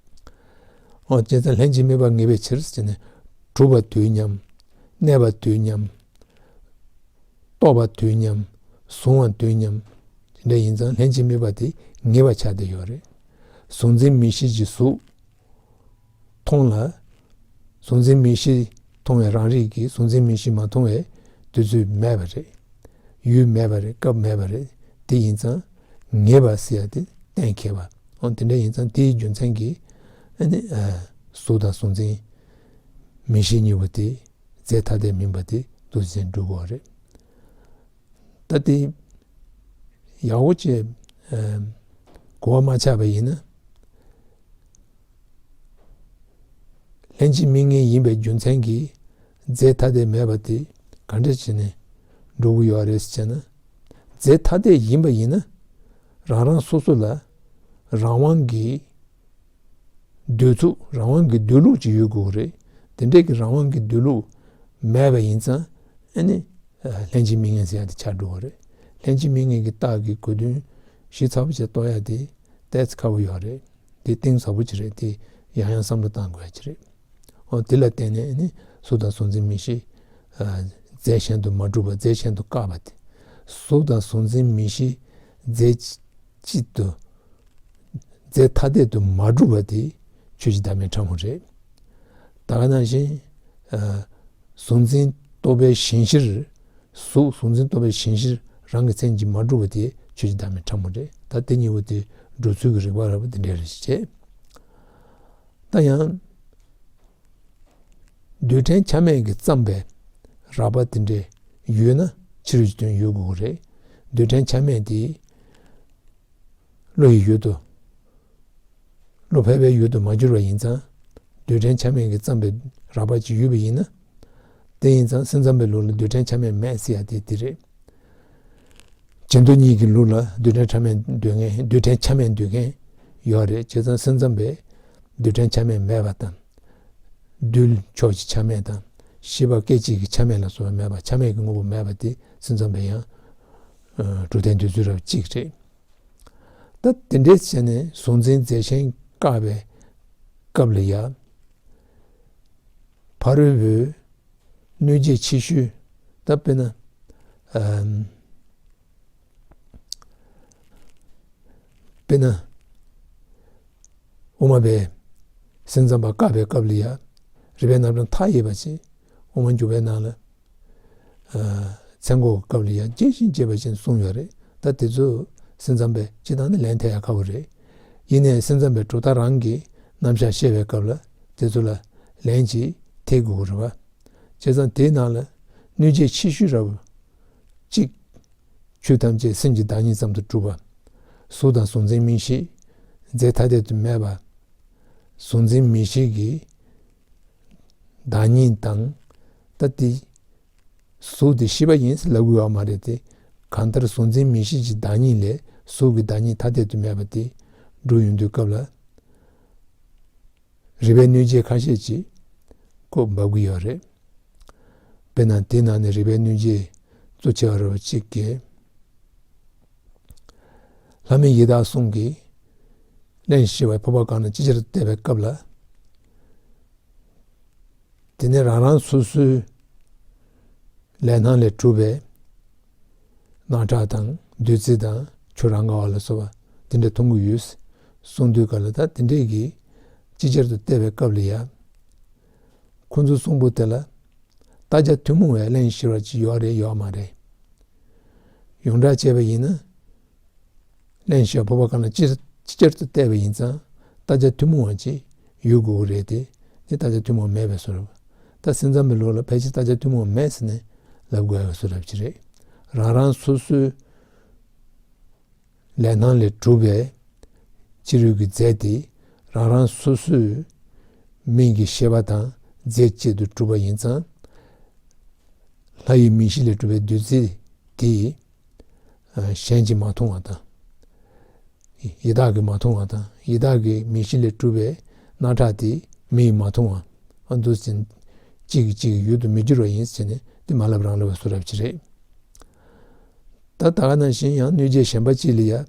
འོ། བྱས་ཙང་ལྷན་ཅིག་དམིགས་པར་ངེས་པའི་ཕྱིར་ཟེར་ནས། གྲུབ་པ་དུས་མཉམ། གནས་པ་དུས་མཉམ། རྟོགས་པ་དུས་མཉམ། གཟུང་བ་དུས་མཉམ། དེ་འདྲ་ཡིན་ཙང་ལྷན་ཅིག་དམིགས་པ་དེ་ངེས་པ་ཆགས་བསྡད་ཡོད་རེད། གཟུང་འཛིན་མིང་གཞི་གྱི་གཟུགས་མཐོང་ལ། གཟུང་འཛིན་མིང་གཞི་མཐོང་བའི་རང་རིག་གིས་གཟུང་འཛིན་མིང་གཞི་མ་མཐོང་བའི་དུས་ཚོད་མེད་པ་རེད། ཡུལ་མེད་པ་རེད། སྐབས་མེད་པ་རེད། དེ་ཡིན་ཙང་ངེས་པ་ཟེར་ཡ་དེ་གཏན་འཁེལ་བ། འོ། དེ་འདྲ་ཡིན་ཙང་དེའི་རྒྱུ་མཚན་གྱིས་ཨ་ནི། ཨ། གཟུགས་དང་གཟུང་འཛིན་མིང་གཞི་གཉིས་པོ་དེ་རྫས་ཐ་དད་མིན་པ་དེ་འདུག་ཟེར་འགྲོ་དགོས་པ་རེད། ད་དེ་ཡག་པོ་བྱས། ཨ། གོ་བ་མ་ཆགས་པ་ཡིན་ན། ལྷན་ཅིག་དམིགས་ངེས་ཡིན་པའི་རྒྱུ་མཚན་གྱིས་རྫས་ཐ་དད་མེད་པ་དེ་ག་འདྲ་བྱས་ནས་འགྲོ་གི་ཡོད་རེད་ཟེར་ན། རྫས་ཐ་དད་ཡིན་པ་ཡིན་ན། རང་རང་སོ་སོ་ལ་རང་དབང་གི་སྡོད་ཚུགས། རང་དབང་གི་སྡོད་ལུགས་ཅིག་ཡོད་དགོས་རེད། དེ་འདྲས་ཀྱི་རང་དབང་གི་སྡོད་ལུགས་མེད་པ་ཡིན་ཙང་། ཨ་ནི། ཨ། ལྷན་ཅིག་དམིགས་ངེས་ཟེར་ཡ་དེ་ཆགས་འགྲོ་གི་རེད། ལྷན་ཅིག་དམིགས་ངེས་ཀྱི་རྟགས་ཀྱི་གོ་དོན་ཞིབ་ཚགས་པོ་བྱས་རྟོགས་ཡ་དེ་ཏོག་ཙམ་ཁག་པོ་ཡོད་རེད། དེ་གཏིང་ཟབ་པོ་ཅིག་རེད། དེ་ཡང་ཡང་བསམ་བློ་བཏང་དགོས་ཡ་ཅིག་རེད། འོ། དེ་ལ་བརྟེན་ནས་ནི་གཟུགས་དང་གཟུང་འཛིན་མིང་གཞི། ཨ། རྫས་གཞན་དུ་མ་གྲུབ་པ། རྫས་གཞན་དུ་བཀག་པ་དེ། གཟུགས་དང་གཟུང་འཛིན་མིང་གཞི་རྫས་གཅིག་ཏུ། རྫས་ཐ་དད་དུ་མ་གྲུབ་པ་དེ་ཆོས་ཀྱི་བདག་མེད་ཕྲ་མོ་རེད། ད་ག་ནང་བཞིན། ཨ། གཟུང་འཛིན་རྟོག་པའི་ཞེན་གཞིར། གཟུགས་གཟུང་འཛིན་རྟོག་པའི་ཞེན་གཞིར་རང་གི་མཚན་གྱིས་མ་གྲུབ་པ་དེ་ཆོས་ཀྱི་བདག་མེད་ཕྲ་མོ་རེད། ད་དེ་གཉིས་པོ་དེ་འགྲོ་ཚུལ་གྱི་རིགས་པ་ར་བ་དེ་འདྲ་རེད་ཅེས། ད་ཡང་། རྡུལ་ཕྲན་ཆ་མེད་ཀྱིས་བརྩམས་པའི་རགས་པ་དེ་འདྲ་ཡོད་ན་ཕྱི་རོལ་གྱི་དོན་ཡོད་དགོས་ཀྱི་རེད། རྡུལ་ཕྲན་ཆ་མེད་དེ་བློ་ཡི་ཡུལ་དུ། བློ་ཕལ་པའི་ཡུལ་དུ་མ་གྱུར་པ་ཡིན་ཙང་། རྡུལ་ཕྲན་ཆ་མེད་ཀྱིས་བརྩམས་པའི་རགས་པ་ཅིག་ཡོད་པ་ཡིན་ན། དེ་ཡིན་ཙང་སེམས་ཙམ་པའི་ལུགས་ལ་རྡུལ་ཕྲན་ཆ་མེད་མེད་ཟེར་ཡ་དེ་དེ་རེད། བྱེ་མདོ་གཉིས་ཀྱི་ལུགས་ལ་རྡུལ་ཕྲན་ཆ་མེད་འདོད་མཁན། རྡུལ་ཕྲན་ཆ་མེད་འདོད་མཁན་ཡོད་རེད། བྱས་ཙང་སེམས་ཙམ་པས་རྡུལ་ཕྲན་ཆ་མེད་མེད་པ་དང་། རྡུལ་ཕྱོགས་ཀྱི་ཆ་མེད་དང་། ཤེས་པ་སྐད་ཅིག་གི་ཆ་མེད་ལ་སོགས་པ་མེད་པ། ཆ་མེད་ཀྱི་དངོས་པོ་མེད་པ་དེ་སེམས་ཙམ་པས་ཡང་། ཨ། གྲུབ་བདེན་འདོད་ཚུལ་ར་བ་གཅིག་རེད། ད་དེ་འདྲས་བྱས་ནས་གཟུང་འཛིན་རྫས་གཞན་བཀག་པའི་སྐབས་ལ་ཡ། ཕ་རོལ་པོའི་གནོད་བྱེད་ཕྱི་ཤོས། ད་དཔེར་ན། ཨམ། དཔེར་ན། དབུ་མ་པས་སེམས་ཙམ་པ་བཀག་པའི་སྐབས་ལ་ཡ། རིགས་པའི་རྣམ་གྲངས་མཐའ་ཡས་པ་ཞིག་དབུ་མ་འཇུག་པའི་ནང་ལ། ཨ། མཚན་འགོག་གི་སྐབས་ལ་ཡང་རྒྱས་ཤིང་རྒྱས་པ་ཅན་གསུངས་ཡོད་རེད། ད་དེ་ཚོ་སེམས་ཙམ་པས་སྤྱིར་བཏང་ནི་ལན་ཐེབས་ཡ་ཁག་པོ་རེད། ཡིན་ནའི་སེམས་ཙམ་པས་གྲུབ་མཐའ་རང་གི་རྣམ་གཞག་བཤད་པའི་སྐབས་ལ་དེ་ཚོ་ལ་ལན་ཅིག་ཐེབས་དགོས་ཀྱི་རེད་བ། བྱས་ཙང་དེའི་ནང་ལ་གནོད་བྱེད་ཕྱི་ཤོས་ར་བ་གཅིག་ཆོས་ཐམས་ཅད་སེམས་ཀྱི་བདག་ཉིད་ཙམ་དུ་གྲུབ་པ། གཟུགས་དང་གཟུང་འཛིན་མིང་གཞི། རྫས་ཐ་དད་དུ་མེད་པ། གཟུགས་འཛིན་མིག་ཤེས་ཀྱི་བདག་ཉིད་དང་། ད་དེ་གཟུགས་དེ་ཤེས་པ་ཡིན་ཟེར་ལབ་དགོས་ཡོད་མ་རེད་དེ། གང་ལྟར་གཟུགས་འཛིན་མིག་ཤེས་ཀྱི་བདག་ཉིད་ལས་གཟུགས་ཀྱི་བདག་ཉིད་ཐ་དད་དུ་མེད་པ་དེ་སྒྲུབ་ཡོང་དུས་སྐབས་ལ། རིགས་པའི་གནོད་བྱེད་ཁ་ཤས་ཀྱིས་ཁོ་འབབ་ཀྱི་ཡོད་རེད། དཔེར་ན་དེའི་ནང་ནས་རིགས་པའི་གནོད་བྱེད་གཙོ་ཆེ་བ་རུ་གཅིག་གིས། ལྷ་མི་ཡི་དྭགས་གསུམ་གྱིས་གླེན་ཞེས་པའི་ཕོར་པ་གང་ན་ཅིག་ཅར་དུ་བལྟས་པའི་སྐབས་ལ། དེ་ནི་རང་རང་སོ་སོའི་ལས་སྣང་ལས་གྲུབ་པའི་རྣག་ཁྲག་དང་བདུད་རྩི་དང་ཆུ་རང་ག་བ་ལ་སོགས་པ་དེ་འདྲ་མཐོང་གི་ཡོད་གསུངས་དུས་སྐབས་ལ། ད་དེ་འདྲས་ཀྱིས་ཅིག་ཅར་དུ་བལྟས་པའི་སྐབས་ལ་ཡ། ཁོ་ཚོ་གསུམ་པོ་དེ་ལ་ལྟ་བྱ་ཐུན་མོང་བའི་གླེན་ཞེས་པ་ཅིག་ཡོད་རེད་ཡོད་མ་རེད། ཡོངས་གྲགས་བྱས་པ་ཡིན་ན། གླེན་ཞེས་པ་ཕོར་པ་གང་ན་ཅིག་ཅིག་ཅར་དུ་བལྟས་པ་ཡིན་ཙང་ལྟ་བྱ་ཐུན་མོང་བ་ཅིག་ཡོད་དགོས་ཀྱི་རེད་དེ། དེ་ལྟ་བྱ་ཐུན་མོང་མེད་པའི་བཟོ་འདྲ། ད་སེམས་ཙམ་པའི་ལུགས་ལ་ཕལ་ཆེར་ལྟ་བྱ་ཐུན་མོང་མེད་ཟེར་ནས་ལབ་དགོས་པའི་བཟོ་འདྲ་ཅིག་རེད། རང་རང་སོ་སོའི་ལས་སྣང་ལས་གྲུབ་པའི་ཕྱི་རོལ་གྱི་རྫས་དེ་རང་རང་སོ་སོའི་མིག་གི་ཤེས་པ་དང་རྫས་གཅིག་ཏུ་གྲུབ་པ་ཡིན་ཙང་། ལྷ་ཡི་མིག་ཤེས་ལས་གྲུབ་པའི་བདུད་རྩི་དེ་གཞན་གྱིས་མ་མཐོང་བ་དང་། ཡི་དྭགས་ཀྱིས་མ་མཐོང་བ་དང་། ཡི་དྭགས་ཀྱི་མིག་ཤེས་ལས་གྲུབ་པའི་རྣག་ཁྲག་དེ་མི་ཡིས་མ་མཐོང་བ། ཨ་འདུག་ཟེར་གཅིག་གིས་གཅིག་གི་ཡུལ་དུ་མི་འགྱུར་བ་ཡིན་ཟེར་ནས་དེ་མ་ལབ་རང་ལབ་པའི་བཟོ་འདྲ་ཅིག་རེད། ད་ད་ག་ནང་བཞིན་ཡང་གནོད་བྱེད་གཞན་པ་གཅིག་ལ་ཡ།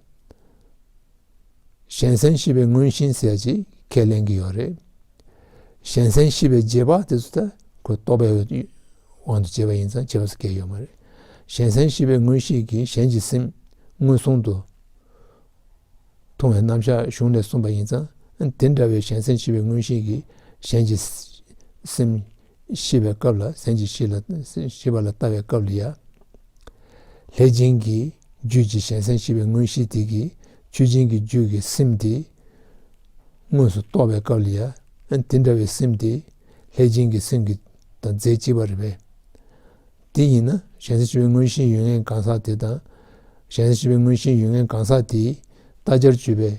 གཞན་སེམས་ཤེས་པའི་མངོན་ཞེན་ཟེར་ཡ་ཅིག་ཁས་ལེན་གྱི་ཡོད་རེད། གཞན་སེམས་ཤེས་པའི་རྗེས་དཔག་དེ་ཚོ་ད་ཁོ་རྟོག་པའི་དབང་དུ་བྱས་པ་ཡིན་ཙང་བྱས་པ་ཟེར་གྱི་ཡོད་མ་རེད། གཞན་སེམས་ཤེས་པའི་མངོན་ཤེས་ཀྱིས་གཞན་གྱི་སེམས་མངོན་སུམ་དུ་མཐོང་བའི་རྣམ་གཞག་གཞུང་ལས་གསུངས་པ་ཡིན་ཙང་། དེ་འདྲ་བའི་གཞན་སེམས་ཤེས་པའི་མངོན་ཤེས་ཀྱིས་གཞན་གྱི་སེམས་ཤེས་པའི་སྐབས་ལ། གཞན་གྱི་ཤེས་ལ་ཤེས་པ་ལ་ལྟ་བའི་སྐབས་ལ་ཡ། ལྷས་བྱིན་གྱི་རྒྱུད་ཀྱི་གཞན་སེམས་ཤེས་པའི་མངོན་ཤེས་དེ་གིས་ཆོས་ཅན་གྱི་རྒྱུད་ཀྱི་སེམས་དེ་དངོས་སུ་རྟོགས་པའི་སྐབས་ལ་ཡ། དེ་འདྲ་བའི་སེམས་དེ་ལྷས་བྱིན་གྱི་སེམས་ཀྱི་དང་རྫས་གཅིག་པ་རེད་པས། དེ་ཡིན་ན་གཞན་སེམས་ཤེས་པའི་མངོན་ཤེས་ཡོད་མཁན་གང་ཟག་དེ་དང་། གཞན་སེམས་ཤེས་པའི་མངོན་ཤེས་ཡོད་མཁན་གང་ཟག་དེས་ལྟ་བྱར་གྱུར་པའི་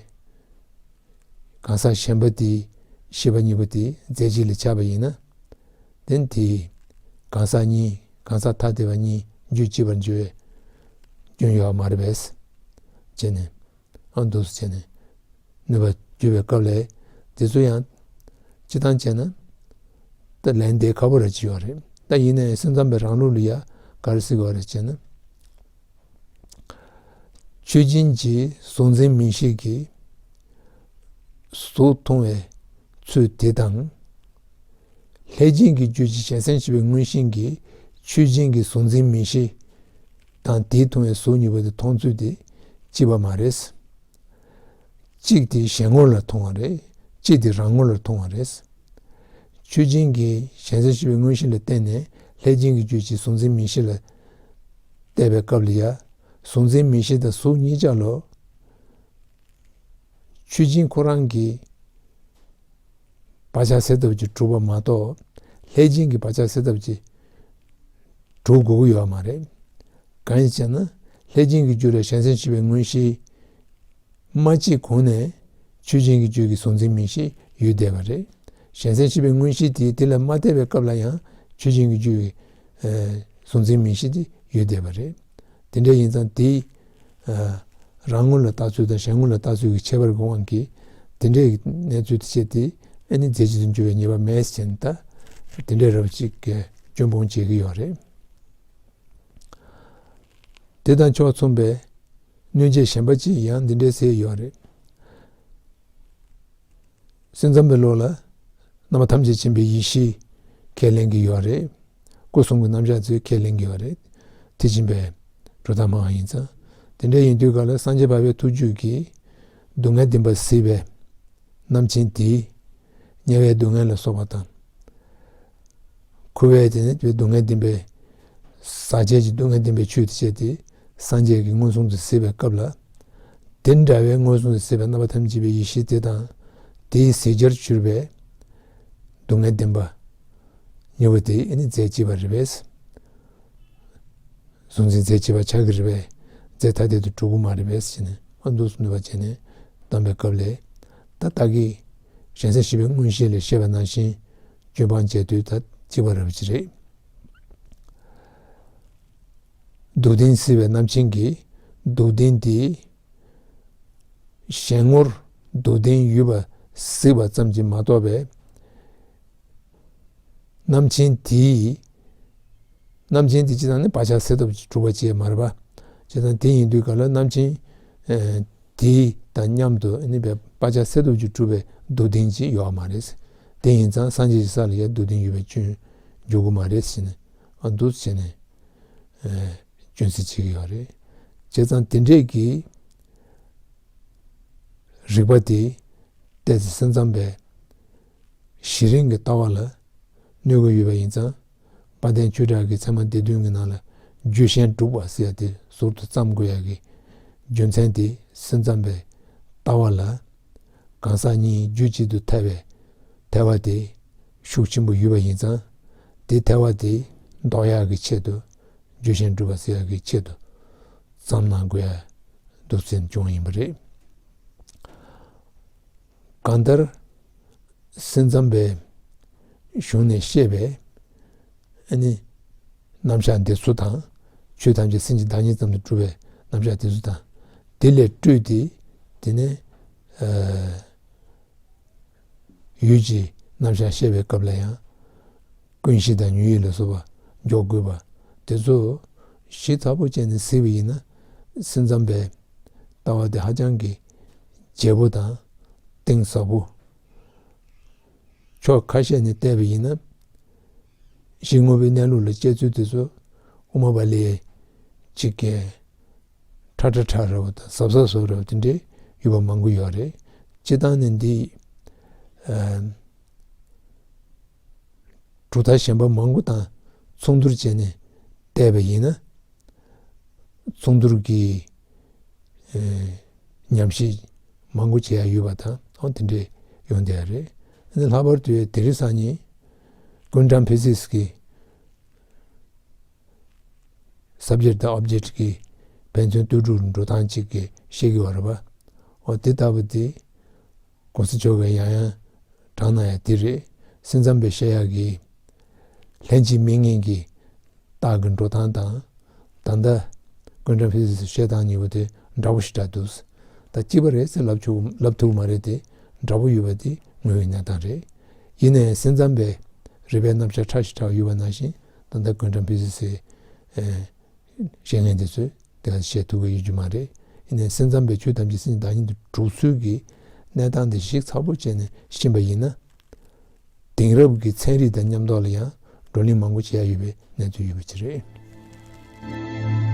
གང་ཟག་གཞན་པ་དེའི་ཤེས་པ་གཉིས་པོ་དེ་རྫས་གཅིག་ལ་ཆགས་པ་ཡིན་ན། དེ་དེའི་གང་ཟག་གཉིས། གང་ཟག་ཐ་དད་པ་གཉིས་རྒྱུད་གཅིག་པར་འགྱུར་བའི་སྐྱོན་ཡོད་མ་རེད་པས། བྱས་ནས། ཨ་འདུག་སེ་བྱས་ནས་ནུས་པ་འགྱུར་བའི་སྐབས་ལ། དེ་ཚོ་ཡང་སྤྱིར་བཏང་བྱས་ན་ད་ལན་འདེབས་ཁག་པོ་ར་ཅིག་ཡོད་རེད། ད་ཡིན་ནའི་སེམས་ཙམ་པའི་རང་ལུགས་ལ་ཡ་ག་རེ་ཟེར་དགོས་རེད་ཅེ་ན། ཆོས་ཅན་གྱི་གཟུགས་འཛིན་མིག་ཤེས་ཀྱིས་གཟུགས་མཐོང་བའི་ཚུལ་དེ་དང་། ལྷས་བྱིན་གྱི་རྒྱུད་ཀྱི་གཞན་སེམས་ཤེས་པའི་མངོན་ཤེས་ཀྱིས་ཆོས་ཅན་གྱི་གཟུགས་འཛིན་མིག་ཤེས་དང་། དེས་མཐོང་བའི་གཟུགས་གཉིས་པོ་དེ་མཐོང་ཚུལ་དེ་གཅིག་པ་མ་རེད། གཅིག་དེ་གཞན་ངོ་ལ་མཐོང་བ་རེད། གཅིག་དེ་རང་ངོ་ལ་མཐོང་བ་རེད། ཆོས་ཅན་གྱི་གཞན་སེམས་ཤེས་པའི་མངོན་ཤེས་ལ་བརྟེན་ནས་ལྷས་བྱིན་གྱི་རྒྱུད་ཀྱི་གཟུགས་འཛིན་མིག་ཤེས་ལ་བལྟས་པའི་སྐབས་ལ་ཡ། གཟུགས་འཛིན་མིག་ཤེས་དང་གཟུགས་གཉིས་ཆ་ལོ། ཆོས་ཅན་ཁོ་རང་གི་བག་ཆགས་སད་ཐབས་ཀྱིས་གྲུབ་པ་མ་གཏོགས། ལྷས་བྱིན་གྱི་བག་ཆགས་སད་ཐབས་ཀྱིས་གྲུབ་དགོས་ཀྱི་ཡོད་མ་རེད། གང་ཡིན་ཟེར་ན། ལྷས་བྱིན་གྱི་རྒྱུད་ལ་གཞན་སེམས་ཤེས་པའི་མངོན་ཤེས་མ་སྐྱེས་གོང་ནས་ཆོས་ཅན་གྱི་རྒྱུད་ཀྱི་གཟུགས་འཛིན་མིག་ཤེས་ཡོད་བསྡད་པ་རེད། གཞན་སེམས་ཤེས་པའི་མངོན་ཤེས་དེ་དེ་ལ་མ་བལྟས་པའི་སྐབས་ལ་ཡང་ཆོས་ཅན་གྱི་རྒྱུད་ཀྱི་གཟུགས་འཛིན་མིག་ཤེས་དེ་ཡོད་བསྡད་པ་རེད། དེ་འདྲ་ཡིན་ཙང་དེ། རང་ངོ་ལ་ལྟ་ཚུལ་དང་གཞན་ངོ་ལ་ལྟ་ཚུལ་གྱི་ཁྱད་པར་གྱི་དབང་གིས། དེ་འདྲའི་གནས་ཚུལ་དེ་བྱས་ཏེ། ཨ་ནི་རྫས་གཅིག་ཏུ་འགྱུར་བའི་ཉེས་པ་མེད་ཟེར་ནས་ད་དེ་འདྲའི་རབ་ཅིག་གིས་སྐྱོན་སྤོང་བྱེད་ཀྱི་ཡོད་རེད། དེ་དང་ཕྱོགས་མཚུངས་པའི་གནོད་བྱེད་གཞན་པ་ཅིག་ཡང་འདི་འདྲའི་ཟེར་ཡོད་རེད། སེམས་ཙམ་པའི་ལུགས་ལ་རྣམ་པ་ཐམས་ཅད་མཁྱེན་པའི་ཡེ་ཤེས་ཁས་ལེན་གྱི་ཡོད་རེད། སྐུ་གསུམ་གྱི་རྣམ་གཞག་ཚོས་ཁས་ལེན་གྱི་ཡོད་རེད། ཐེག་ཆེན་པའི་གྲུབ་མཐའ་སྨྲ་བ་ཡིན་ཙང་། དེ་འདྲ་ཡིན་དུས་ག་ལ་སངས་རྒྱས་བར་པའི་ཐུགས་རྒྱུད་ཀྱིས་སྡུག་བསྔལ་བདེན་པ་གཟིགས་པའི་རྣམ་མཁྱེན་དེས་དམྱལ་བའི་སྡུག་བསྔལ་ལ་སོགས་པ་དང་། འཁོར་བའི་དེ་ནི་སྡུག་བསྔལ་བདེན་པའི། ཟག་བཅས་ཀྱི་སྡུག་བསྔལ་བདེན་པའི་ཆོས་དེ་བྱས་ཏེ་སངས་རྒྱས་ཀྱིས་མངོན་སུམ་དུ་གཟིགས་པའི་སྐབས་ལ། དེ་འདྲ་བའི་མངོན་སུམ་དུ་གཟིགས་པའི་རྣམ་པ་ཐམས་ཅད་མཁྱེན་པའི་ཡེ་ཤེས་དེ་དང་། དེའི་གཟིགས་བྱར་གྱུར་པའི་སྡུག་བསྔལ་བདེན་པ་གཉིས་པོ་དེ་ཨ་ནི་རྫས་གཅིག་པ་རེད་པས། གཟུགས་འཛིན་རྫས་གཅིག་པ་ཆགས་ཀྱི་རེད་པས། རྫས་ཐ་དད་དུ་གྲུབ་ཀྱི་མ་རེད་པས་ཟེར་ནས། ཨ་འདུག་སེ་ནུས་པ་བྱས་ནས་བསྟན་པའི་སྐབས་ལ། ད་ལྟ་གི་གཞན་སེམས་ཤེས་པའི་མངོན་ཤེས་ལས་བཤད་པ་ནང་བཞིན་སྐྱོན་སྤང་བྱེད་དུས་ད་གཅིག་པ་རབ་ཅི་རེད། སྡུག་བདེན་སྲིད་པའི་རྣམ་མཁྱེན་གྱིས་སྡུག་བདེན་དེ་གཞན་ངོར་སྡུག་བདེན་ཡོད་པ་གཟིགས་པ་ཙམ་གྱིས་མ་གཏོགས་པའི་རྣམ་མཁྱེན་དེའི་རྣམ་མཁྱེན་དེ་སྤྱི་དང་ནི་བག་ཆགས་སེལ་ཐབས་ཀྱིས་གྲུབ་པ་ཅིག་མ་རེད་པ། སྤྱི་དང་དེ་ཡིན་དུས་ག་ལ་རྣམ་མཁྱེན་དེ་དང་མཉམ་དུ་ནི་བས་བག་ཆགས་སེལ་ཐབས་ཀྱིས་གྲུབ་པའི་སྡུག་བདེན་ཅིག་ཡོད་མ་རེད། དེ་ཡིན་ཙང་སངས་རྒྱས་ཀྱི་ས་ལ་ཡང་སྡུག་བདེན་ཡོད་པའི་སྐྱོན་འཇུག་གི་མ་རེད་ཟེར་ནས་ཨ་འདུག་བྱས་ནས་སྐྱོན་སེལ་བྱེད་ཀྱི་ཡོད་རེད། བྱས་ཙང་དེ་འདྲས་ཀྱི་རིགས་པ་དེ་ཏོག་ཙམ་སེམས་ཙམ་པའི་གཞི་རིམ་གྱི་ལྟ་བ་ལ་གནོད་ཀྱི་ཡོད་པ་ཡིན་ཙང་། དཔལ་ལྡན་ཆོས་གྲགས་ཀྱི་ཚད་མ་སྡེ་བདུན་གྱི་ནང་ལ་རྒྱུད་གཞན་སྒྲུབ་པ་ཟེར་ཡ་དེ་ཟུར་དུ་བརྩམས་དགོས་ཡ་གི་རྒྱུ་མཚན་དེ་སེམས་ཙམ་པའི་ལྟ་བ་ལ་གང་ཟག་གཉིས་རྒྱུད་གཅིག་ཏུ་ཐལ་བའི་ཐལ་བ་དེ་ཤུགས་ཆེན་པོ་ཡོད་པ་ཡིན་ཙང་། དེ་ཐལ་བ་དེ་ཟློག་ཡ་གི་ཆེད་དུ་རྒྱུད་གཞན་སྒྲུབ་པ་ཟེར་ཡ་གི་ཆེད་དུ་བརྩམས་གནང་དགོས་ཡ་འདུག་སེམས་བྱུང་ཡིན་པ་རེད། གང་ལྟར་སེམས་ཙམ་པའི་གཞུང་ནས་བཤད་པའི་ཨ་ནི་རྣམ་གཞག་འདི་ཚོ་དང་། ཆོས་ཐམས་ཅད་སེམས་ཀྱི་བདག་ཉིད་ཙམ་དུ་གྲུབ་པའི་རྣམ་གཞག་འདི་ཚོ་དང་། དེ་ལས་སྤྲོས་ཏེ་དེ་ནས་ཡུལ་གྱི་རྣམ་གཞག་བཤད་པའི་སྐབས་ལ་ཡང་ཀུན་གཞི་དང་ཉོན་ཡིད་ལ་སོགས་པ་འཇོག་དགོས་པ་དེ་ཚོ་ཞིབ་ཚགས་པོ་བྱས་ནས་གཟིགས་པ་ཡིན་ན། སེམས་ཙམ་པའི་ལྟ་བ་དེ་ཧ་ཅང་གི་རྒྱས་པོ་དང་གཏིང་ཟབ་པོ། ཕྱོགས་ཁ་ཤས་ནས་བལྟས་པ་ཡིན་ན། གཞི་དངོས་པོའི་གནས་ལུགས་ལ་དཔྱད་ཚུལ་དེ་ཚོ་དབུ་མ་པ་ལས་གཅིག་གིས་ཁྲ་ཁྲ་ཁྲ་རེད་པ་དང་ཟབ་ཟབ་ཟབ་རེད་པ་དེ་འདྲའི་ཡོད་པ་མང་པོ་ཡོད་རེད། སྤྱིར་བཏང་ནས་འདི་ཨ་གྲུབ་མཐའ་གཞན་པ་མང་པོ་དང་མཚུངས་བསྡུར་བྱས་ནས་བལྟས་པ་ཡིན་ན། མཚུངས་བསྡུར་གྱི་ཨེ་ཉམས་ཞིབ་མང་པོ་བྱེད་ཡ་ཡོད་པ་དང་། ཨོ་དེ་འདྲས་ཡོང་བསྡད་ཡ་རེད། ཨ་ནི་ལྷག་པར་དུ་དེ་རིང་སང་ཉིན་ཀུན་ཀྲང་ཕི་ཟིག་གི་སབ་ཇེག་དང་ཨོབ་ཇེག་གི་ཕན་ཚུན་ལྟོས་གྲུབ་འགྲོ་སྟངས་གཅིག་གི་བཤད་ཀྱི་ཡོད་རེད་པ། ཨོ་དེ་ལྟ་བུ་དེ། གོང་ས་མཆོག་གིས་ཡང་ཡང་དྲངས་གནང་ཡ་དེ་རེད། སེམས་ཙམ་པའི་བཤད་ཡག་གི་ལྷན་ཅིག་དམིགས་ངེས་ཀྱི་རྟགས་ཀྱི་འགྲོ་སྟངས་དང་། ད་ལྟ་ཀུན་ཀྲང་ཕི་ཟི་སི་བཤད་སྟངས་གཉིས་པོ་དེ་འདྲ་པོ་ཞེ་དྲག་འདུག་ད་གཅིག་པ་རེད་ཟེར་ལབ་ཆོག་ལབ་ཐུབ་མ་རེད་དེ། འདྲ་པོ་ཡོད་པ་དེ་དངོས་ཡོད་གནས་སྟངས་རེད། ཡིན་ནའི་སེམས་ཙམ་པའི་རིགས་པའི་རྣམ་གཞག་ཕྲ་ཞིང་ཕྲ་བ་ཡོད་པ་ནང་བཞིན། ད་ལྟ་ཀུན་ཀྲང་ཕི་ཟི་སི་ཨེ། བཤད་མཁན་དེ་ཚོས་དེ་ག་བཤད་ཐུབ་ཀྱི་ཡོད་རྒྱུ་མ་རེད། ཡིན་ནའི་སེམས་ཙམ་པའི་ཆོས་ཐམས་ཅད་སེམས་ཀྱི་བདག་ཉིད་དུ་གྲུབ་ཚུལ་གྱི་གནས་སྟངས་དེ་ཞིབ་ཚགས་པོ་བྱས་ནས་ཕྱིན་པ་ཡིན་ན། དེང་རབས་ཀྱི་ཚན་རིག་དང་མཉམ་ཐོག་ལ་ཡང་བགྲོ་གླེང་མང་པོ་བྱེད་ཡ་ཡོད་པའི་གནས་ཚུལ་ཡོད་པ་ཅིག་རེད།